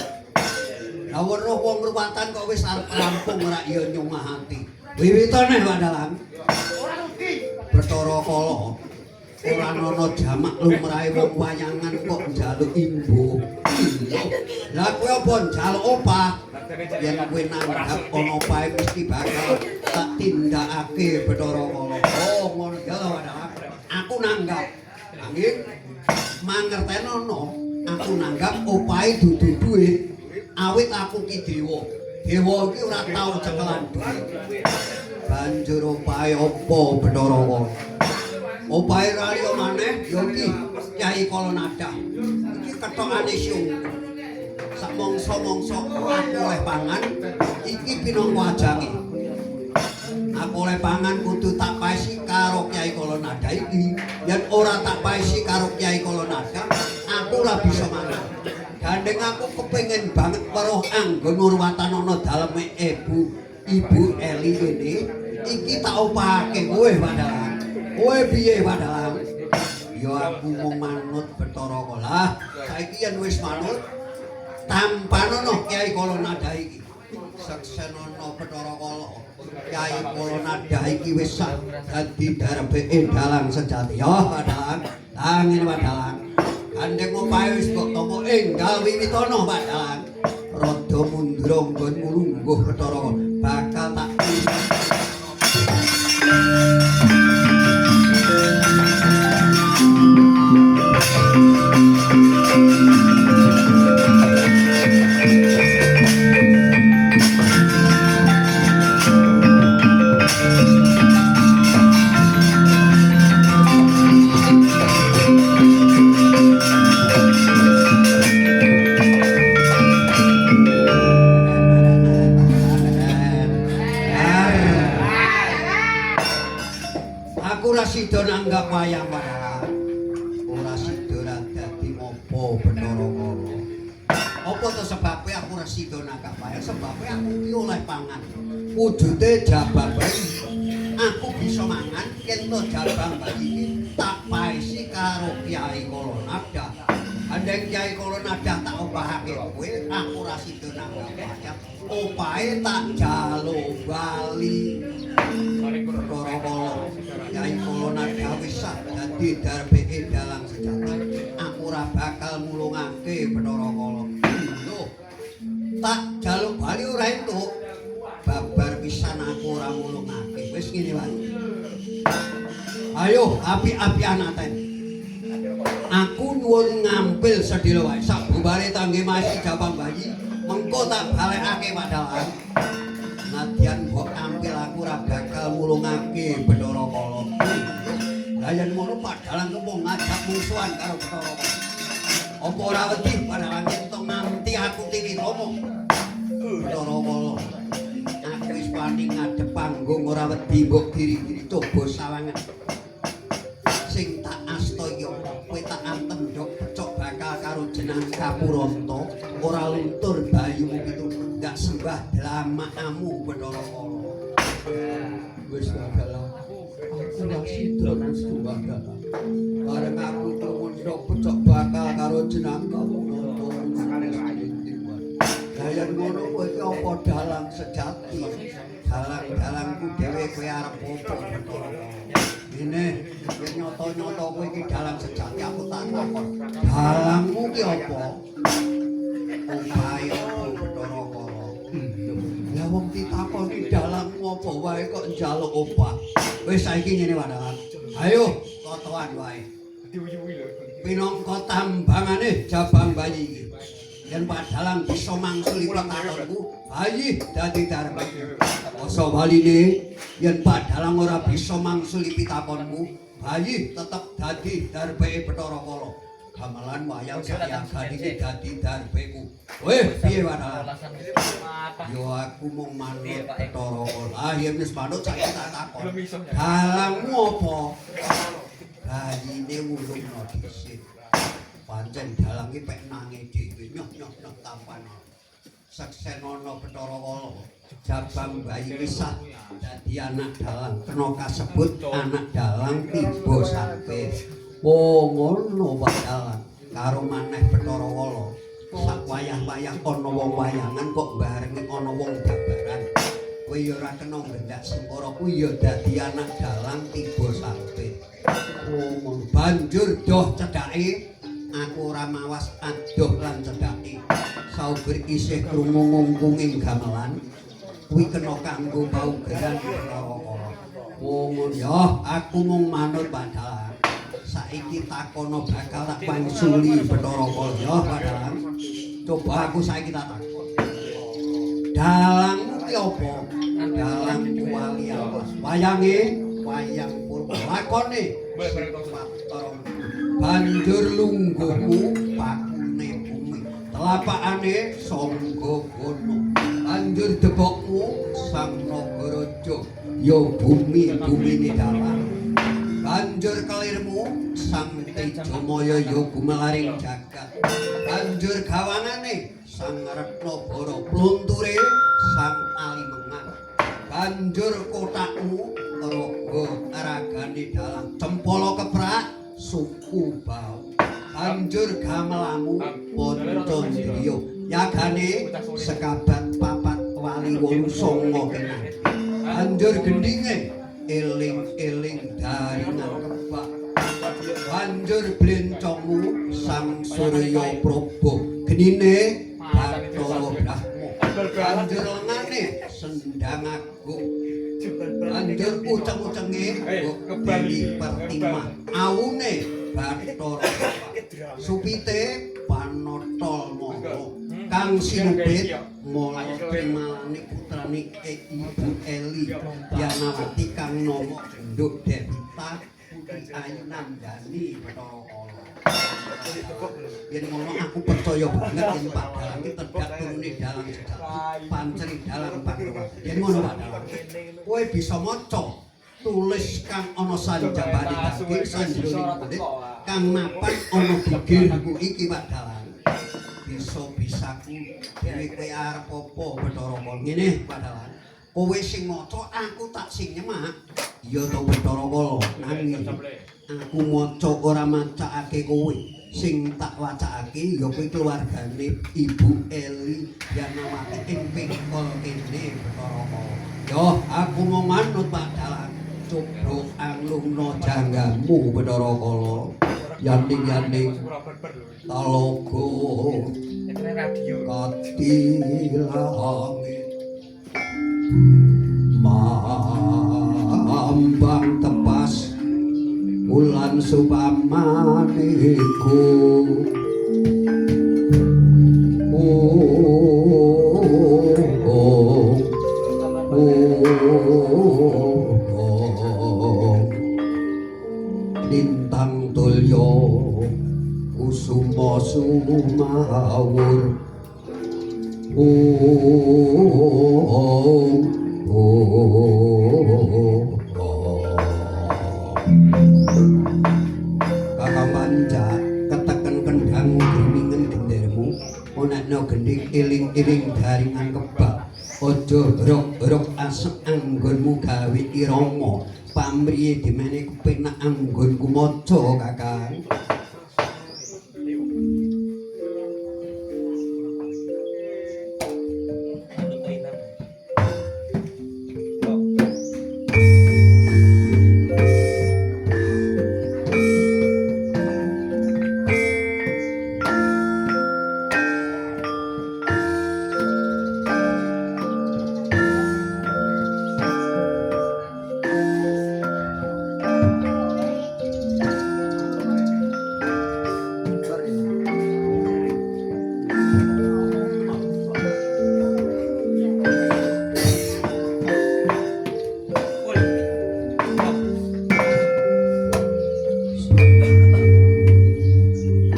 [SPEAKER 1] Lah weruh wong ruwatan kok wis arep rampung ora ya nyungah ati. Wiwitane Wadalang.
[SPEAKER 2] Ora rugi.
[SPEAKER 1] Bathara Kala ora ana jamak lumrahe wong wayangan kok njaluk imbuh. Lah kowe apa njaluk opah? Yen kowe nanggap ana opahe mesti bakal tak tindakake Bathara Kala. Oh, ngono ya to Wadalang. Aku nanggap. Nanging mangertenono aku nanggap opahe dudu duit. Awit aku ki dewa. Dewa iki ora tau cekelan duit. Banjur opahe apa Bathara Kala? Opahe ra liya maneh ya iki Kyai Kalanada. Iki kethokane siung. Sak mangsa-mangsa aku oleh pangan iki pinangka ajange. Aku oleh pangan kudu tak paesi karo Kyai Kalanada iki. Yen ora tak paesi karo Kyai Kalanada, aku ora bisa mangan. Gandeng aku kepengin banget weruh anggon ngurwatan ana daleme Ibu Eli kene. Iki tak opahake kowe Wadalang. Kowe piye Wadalang? Ya aku mung manut Bathara Kala. Saiki yen wis manut tampanono Kyai Kalanada iki. Seksenono Bathara Kala. Kyai Kalanada iki wis sak dadi darbeke dalang sejati. Ya Wadalang, angin Wadalang. Gandeng opahe wis mbok tampa enggal wiwitana Wadalang. Rada mundur nggonmu lungguh Bathara Kala. Bakal tak Aku ora sida nanggap wayang Wadalang. Ora sida ora dadi ngopo Bathara Kala. Apa to sebabe aku ora sida nanggap wayang? Sebabe aku ki oleh pangan. Wujude jabang bayi. Aku bisa mangan yen to jabang bayi iki tak paesi karo Kyai Kalanada. Andeng Kyai Kalanada tak opahake kowe, aku ora sida nanggap wayang. Opahe tak jaluk bali. Bathara Kala, Kyai Kalanada wis sak dadi darbeke dalang sejati. Aku ora bakal mulungake Bathara Kala. Lho. Tak jaluk bali ora entuk. Babar pisan aku ora mulungake. Wis ngene wae. Ayo api-apian aten. Aku nyuwun ngampil sedhela wae sabubare tangge masih jabang bayi, mengko tak balekake padahal. Nadyan mbok ampil aku ora bakal mulungake Bathara Kala. Lah yen ngono padalang kepung ngajak musuhan karo Bathara Kala. Apa ora wedi padalang yen to nganti aku tiwitomo? Bathara Kala. Aku wis wani ngadhep panggung ora wedi mbok giri-giri coba sawangan. Sing tak asta ya kowe tak antem ndok pecok bakal karo jeneng Kapuranta ora luntur bayumu pitu ndak sembah dlamakamu Bathara Kala. Wis dalah aku ora sida kudu dalah. Bareng aku krungu ndok pecok bakal karo jeneng Kapuranta. Lah yen ngono kowe iki apa dalang sejati? Dalang-dalangku dhewe kowe arep apa Bathara Kala? Ngene, yen nyata-nyata kowe iki dalang sejati aku tak takon. Dalangmu ki apa? Opahe apa Bathara Kala? Lah wong ditakoni dalangmu apa wae kok njaluk opah. Wis saiki ngene wae dalang. Ayo totoan wae. Pinangka tambangane jabang bayi iki. Yen padalang bisa mangsuli pitakonku, bayi dadi darma. Asa waline yen padalang ora bisa mangsuli pitakonku, bayi tetep dadi darbeke Bathara Kala. Gamelan wayang sayagan iki dadi darbeku. Weh, piye padalang? Yo aku mung manut Bathara Kala. Ah, yen wis manut saiki tak takon. Dalangmu apa? Bayine wulungno dhisik. Pancen dalang iki pek nange dhewe nyoh-nyoh tampan. Seksenono Bathara Kala. Jabang bayi kisah dadi anak dalang kena kasebut anak dalang tiba sampe. Oh ngono Pak Dalang. Karo maneh Bathara Kala. Sak wayah-wayah ana wong wayangan kok barengi ana wong babaran. Kowe ya ora kena ngendak sengkara kuwi ya dadi anak dalang tiba sampe. Oh ngono. Banjur doh cedhake aku ora mawas adoh lan cedhake. Sauger isih krungu ngungkunging gamelan kuwi kena kanggo paugeran Bathara Kala. Oh ngono ya, aku mung manut padalang. Saiki takono bakal tak pangsuli Bathara Kala ya padalang. Coba aku saiki tak takon. Dalangmu ki apa? Dalangku wali awas. Wayange wayang purba lakone sifat. Banjur lungguhmu pakune bumi. Telapakane sangga gono. Banjur debokmu sang nagaraja ya bumi bumine dalang. Banjur kelirmu sang Tejamaya ya gumelaring jagat. Banjur gawangane sang Retna Bara plunture sang Alimengan. Banjur kotakmu raga ragane dalang cempala keprak suku bau. Banjur gamelanmu Pancandriya yagane sekabat papat wali wolu sanga kinanti. Banjur gendinge eling-eling daringan kebak. Banjur blencongmu sang Surya Praba genine Bathara Brahma. Banjur lengane Sendang Agung. Banjur uceng-ucenge Dewi Pertimah. Awune Bathara Bapak. Supite Panotol Mara kang sinupit mala timalane putrane Ibu Eli Yanawati kang nama Genduk Devita Putri Ayu Nandani Bathara Kala. Yen ngono aku percaya banget yen Pak Dalang iki tedhak turune dalang sejati, panceri dalang Pandawa. Yen ngono Pak Dalang, kowe bisa maca tulis kang ana sanjabane daging sanjroning kulit kang mapan ana gigirku iki Pak Dalang. Bisa-bisaku dhewe kowe arep apa Bathara Kala? Ngene Pak Dalang. Kowe sing maca aku tak sing nyemak. Iya to Bathara Kala, nanging aku maca ora macakake kowe. Sing tak wacakake ya kuwi keluargane Ibu Eli Yanawati ing Pengkol kene Bathara Kala. Yo aku mau manut Pak Dalang. Coba anglungno janggamu Bathara Kala. Yaning-yaning talaga katilangit mambang tepas wulan supamaniku. Oh, oh, lintang tulya kusuma sumawur. Oh, oh, oh. Kakang Panca keteken kendang griningen gendermu onakno gendhing eling-eling daringan kebak aja rok-rok asek anggonmu gawe irama pamriye dimene kepenak anggonku maca Kakang.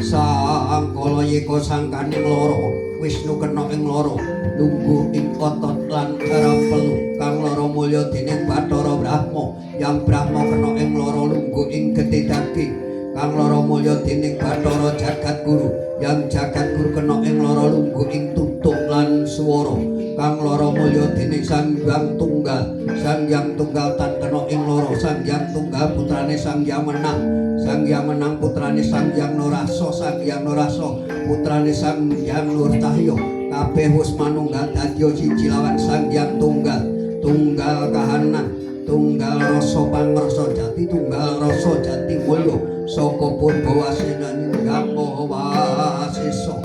[SPEAKER 1] Sangkala yeka sangkane lara Wisnu kena ing lara lungguh ing otot lan pelu kang lara mulya dening Bathara Brahma yang Brahma kena ing lara lungguh ing getih daging kang lara mulya dening Bathara Jagat Guru yang Jagat Guru kena ing lara lungguh ing tutuk lan swara kang lara mulya dening Sang Hyang Tunggal Sang Hyang Tunggal tan kena ing lara Sang Hyang Tunggal putrane Sang Hyang Menang Sang Hyang Menang putrane Sang Hyang Narasa Sang Hyang Narasa putrane Sang Hyang Nur Cahya kabeh wis manunggal dadi siji lawan Sang Hyang Tunggal tunggal kahanan tunggal rasa pangrasa jati tunggal rasa jati mulya saka purba wasena ninggang wasesa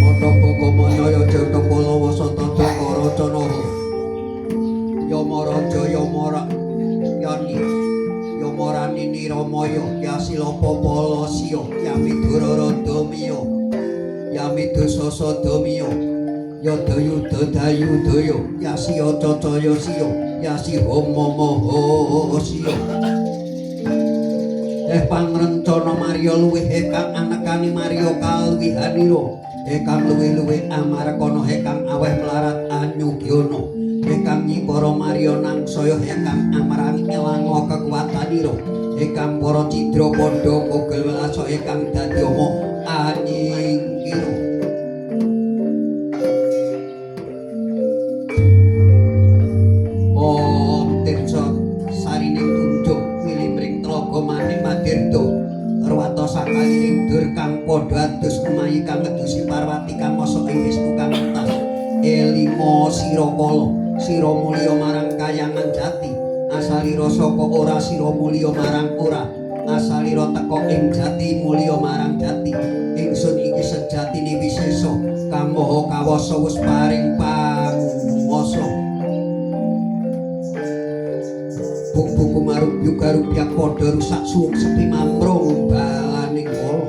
[SPEAKER 1] Mata Bagamanaya Jata Palawa Sata Dakara Canaha Yamaraja Yamara Yani Yamarani Niramaya Yasilapa Palasya Yamidura Radamiya Yamidusasa Damiya Yadayuda Dayudaya Yasiya Cacaya Siya Yasiha Mamaha Siya. Pangrencana Marya luwih kang anekani Marya kaluwihanira kang luwih-luwih amarekana kang aweh mlarat anyugyana kang nyipara Marya nangsaya kang amrani elango kekuatanira kang para cidra pandha kogel welasa kang dadi ama anyingkira. Om Tirsa sarining tunjuk milimring tlaga manik madirda rwata sakaliring dur kang padha adus emayi kang ngedusi Parwati kang mosok ing Wisnu kang entas elima sira kala sira mulya marang kayangan jati asalira saka ora sira mulya marang ora asalira teka ing jati mulya marang jati ingsun iki sejatine wisesa kang maha kawasa wis paring panguwasa. Buk-buku marubyu garubyak padha rusak suwung sepi mamrung balaning kala.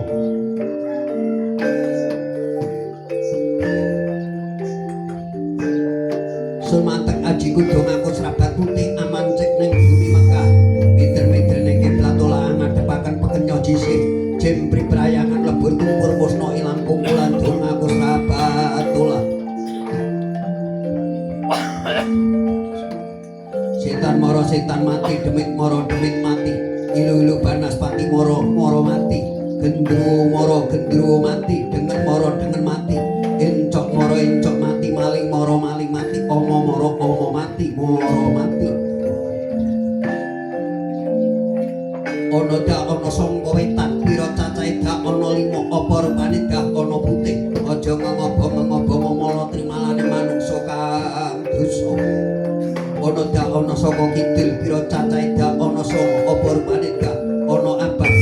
[SPEAKER 1] Sun mantek aji kudu ngaku serabat putih aman cek ning bumi Mekah. Miter-miter ning kiblat olahan ngadepaken pekenya jisih. Jempri prayangan lebur tumpur musna ilang kumpulan dong ngaku serabat olah. Setan mara setan mati, demit mara demit mati, ilu-ilu banaspati mara mara mati, gendruwo mara gendruwo mati, dengen mara dengen mati, encok mara encok mati, maling mara maling mati, ama mara ama mati, mara mati. Ana dak ana sangka wetan, pira cacahe dak ana lima, apa rupane dak ana putih, aja ngobong-ngobong mala trimalane manungsa kang dosa. Ana dak ana saka kidul pira cacahe dak ana sanga apa rupane dak ana abang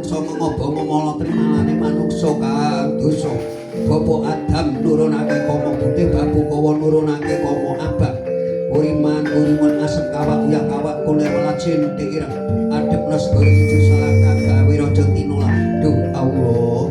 [SPEAKER 1] Manuksa ngobongo mala trimalane manuksa kang dosa. Bapak Adam nurunake kama putih, Babu Kawa nurunake kama abang. Uriman urimun asem kawak uyah kawak kulir welat sinti ireng. Adep nes goreng ijo salaka gawe raja tinola. Duh Allah.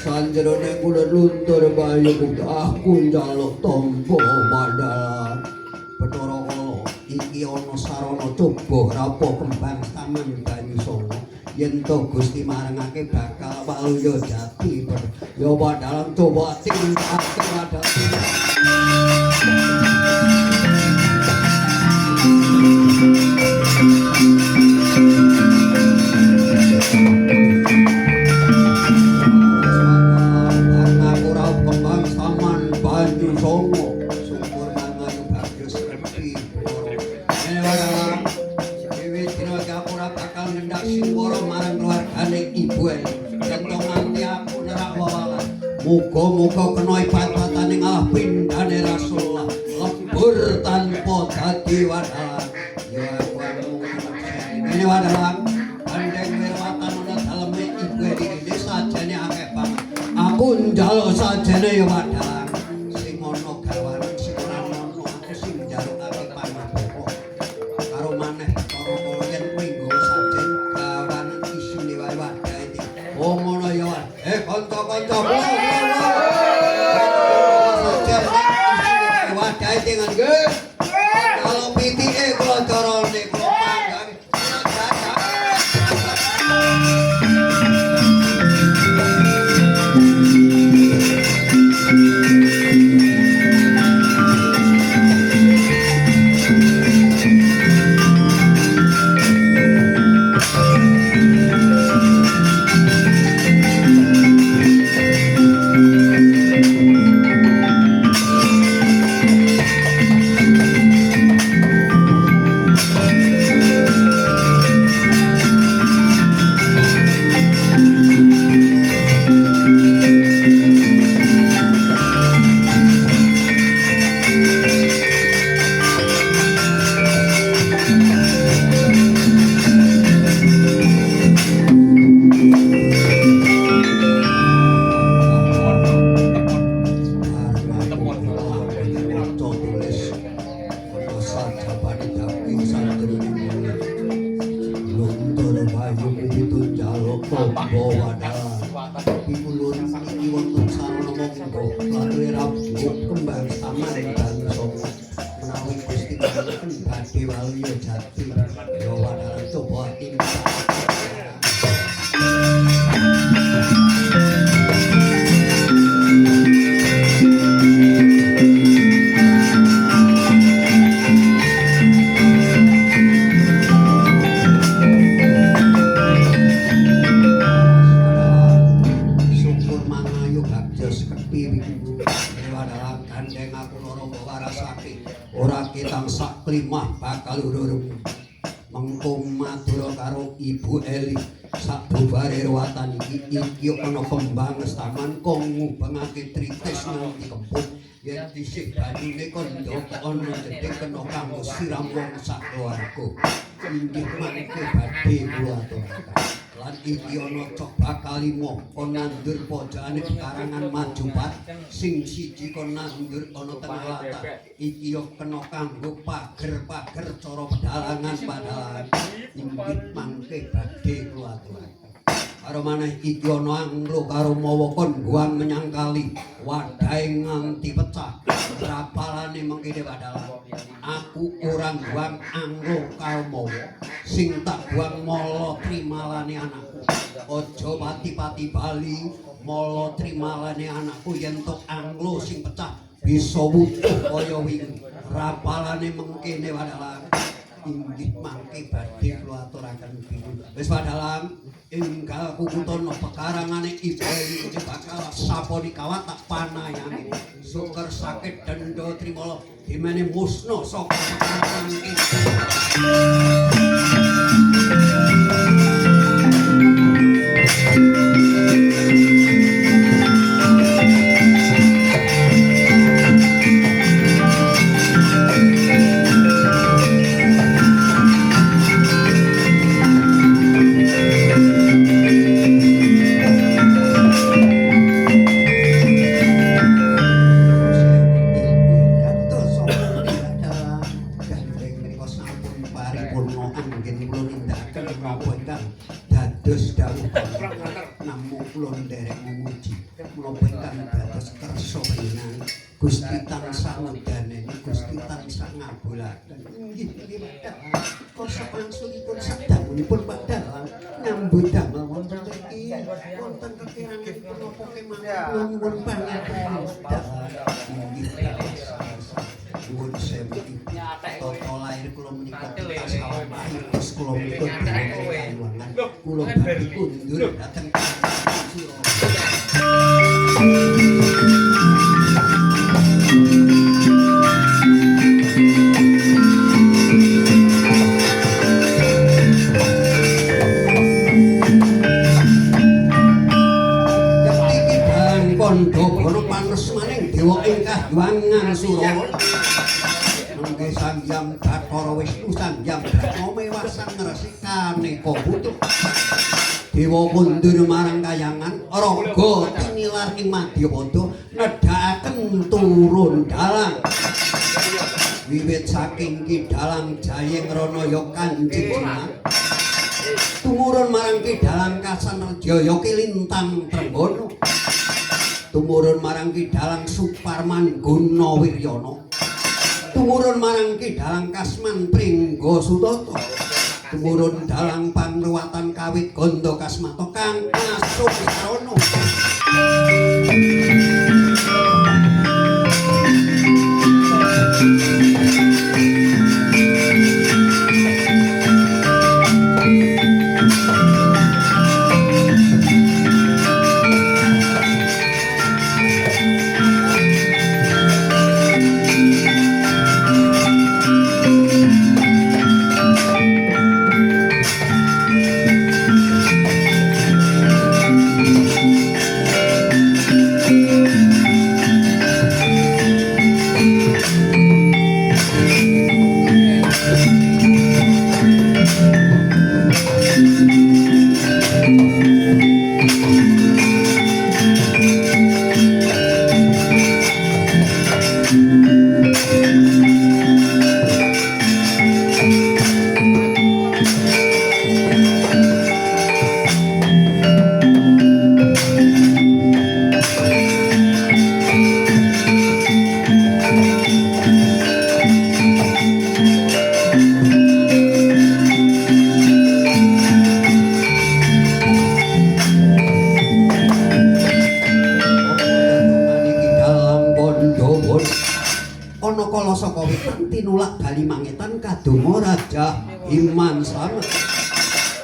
[SPEAKER 1] Sanjerone kula luntur bayu aku njaluk tampa padhalan. Bathara Kala iki ana sarana coba rapa kembang taman Banyusanga yen to Gusti marangake bakal waluya jati. Ya padhalan coba tindakake padhalan. Muga-muga kena ibatane ngalah pindhane Rasulullah lebur tanpa dadi wadalan. Ya aku amung ngene wadalan gandeng wirwatan ana daleme ibu iki sajane akeh banget. Aku njaluk sajane ya wadalan sing ana gawanan sing ora ana aku sing njalukake pangabuka. Karo maneh Bathara Kala yen kuwi nggawa sajen gawanan isine wae wadahe. Oh ngono ya. Kanca-kanca wadahe dengan nggih. Kalau pitike kula carane kula panggang kula jajak. Dhisik banyune kandha ana jedhing kena kanggo siram wong sak keluarga. Inggih mangke badhe kula aturaken. Lan iki ana cok bakal lima kon nandur pojokane pekarangan Majupat sing siji kon nandur ana tengah latar. Iki yo kena kanggo pager-pager cara pedalangan-pedalangan. Inggih mangke badhe kula aturaken. Karo maneh iki ana anglo karo mawa kon buang menyang kali wadahe nganti pecah. Rapalane mengkene padalah. Aku ora buang anglo karo mawa, sing tak buang mala trimalane anakku. Aja pati-pati bali mala trimalane anakku yen tok anglo sing pecah bisa wutuh kaya wingi. Rapalane mengkene padalah. Inggih mangke badhe kula aturaken ibu. Wis padalang enggal kukutana pekarangane ibu iki bakal saponi kawat tak panayane. Suker sakit denda trimala dimene musna saka pekarangan iki. Dados dawuh namung kula nderek memuji menapa ingkang dados kersa panjenengan Gusti tansah ngdaneni Gusti tansah ngabulaken. Inggih nggih Pak Dalang, kersa wangsulipun sadangunipun Pak Dalang nyambut damel wonten mriki wonten kekirangan menapa kemawon kula nyuwun pangapunten Dalang. Inggih Dalang, nyuwun sewu ibu tata lahir kula menika kados kula menika kayuwangan kula badhe kundur dhateng Surabaya. Yekti kidang Kandha panes maning dewa ing kahyangan Surawa. Mangke Sang Hyang Bathara Wisnu Sang Hyang Brahma mewah Sang Resi kaneka putu. Dewa kundur marang kayangan raga tinilar ing madyapada nedhakaken turun dalang. Wiwit saking Ki Dalang Jayeng Ranaya Kanjeng Sunan tumurun marang Ki Dalang Kasanarjaya Ki Lintang Trenggono, tumurun marang Ki Dalang Suparman Gunawiryana, tumurun marang Ki Dalang Kasman Pringga Sutata, tumurun dalang pangruwatan kawit Ganda Kasmata kang asung sarana. Ana kala saka wetan tinulak bali mangetan kadonga Raja Iman Slamet.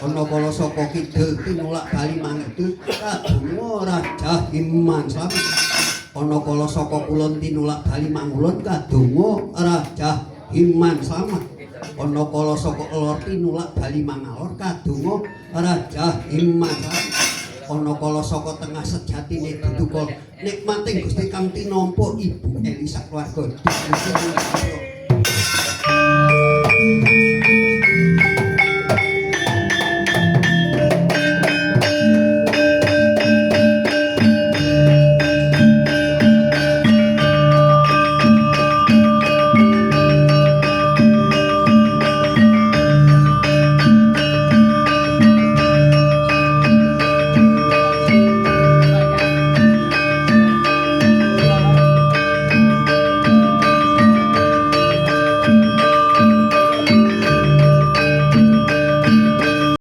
[SPEAKER 1] Ana kala saka kidul tinulak bali mangidul kadonga Raja Iman Slamet. Ana kala saka kulon tinulak bali mangulon kadonga Raja Iman Slamet. Ana kala saka lor tinulak bali mangalor kadonga Raja Iman Slamet. Ana kala saka tengah sejatine dudu nikmating Gusti kang tinampa Ibu Elisa keluarga.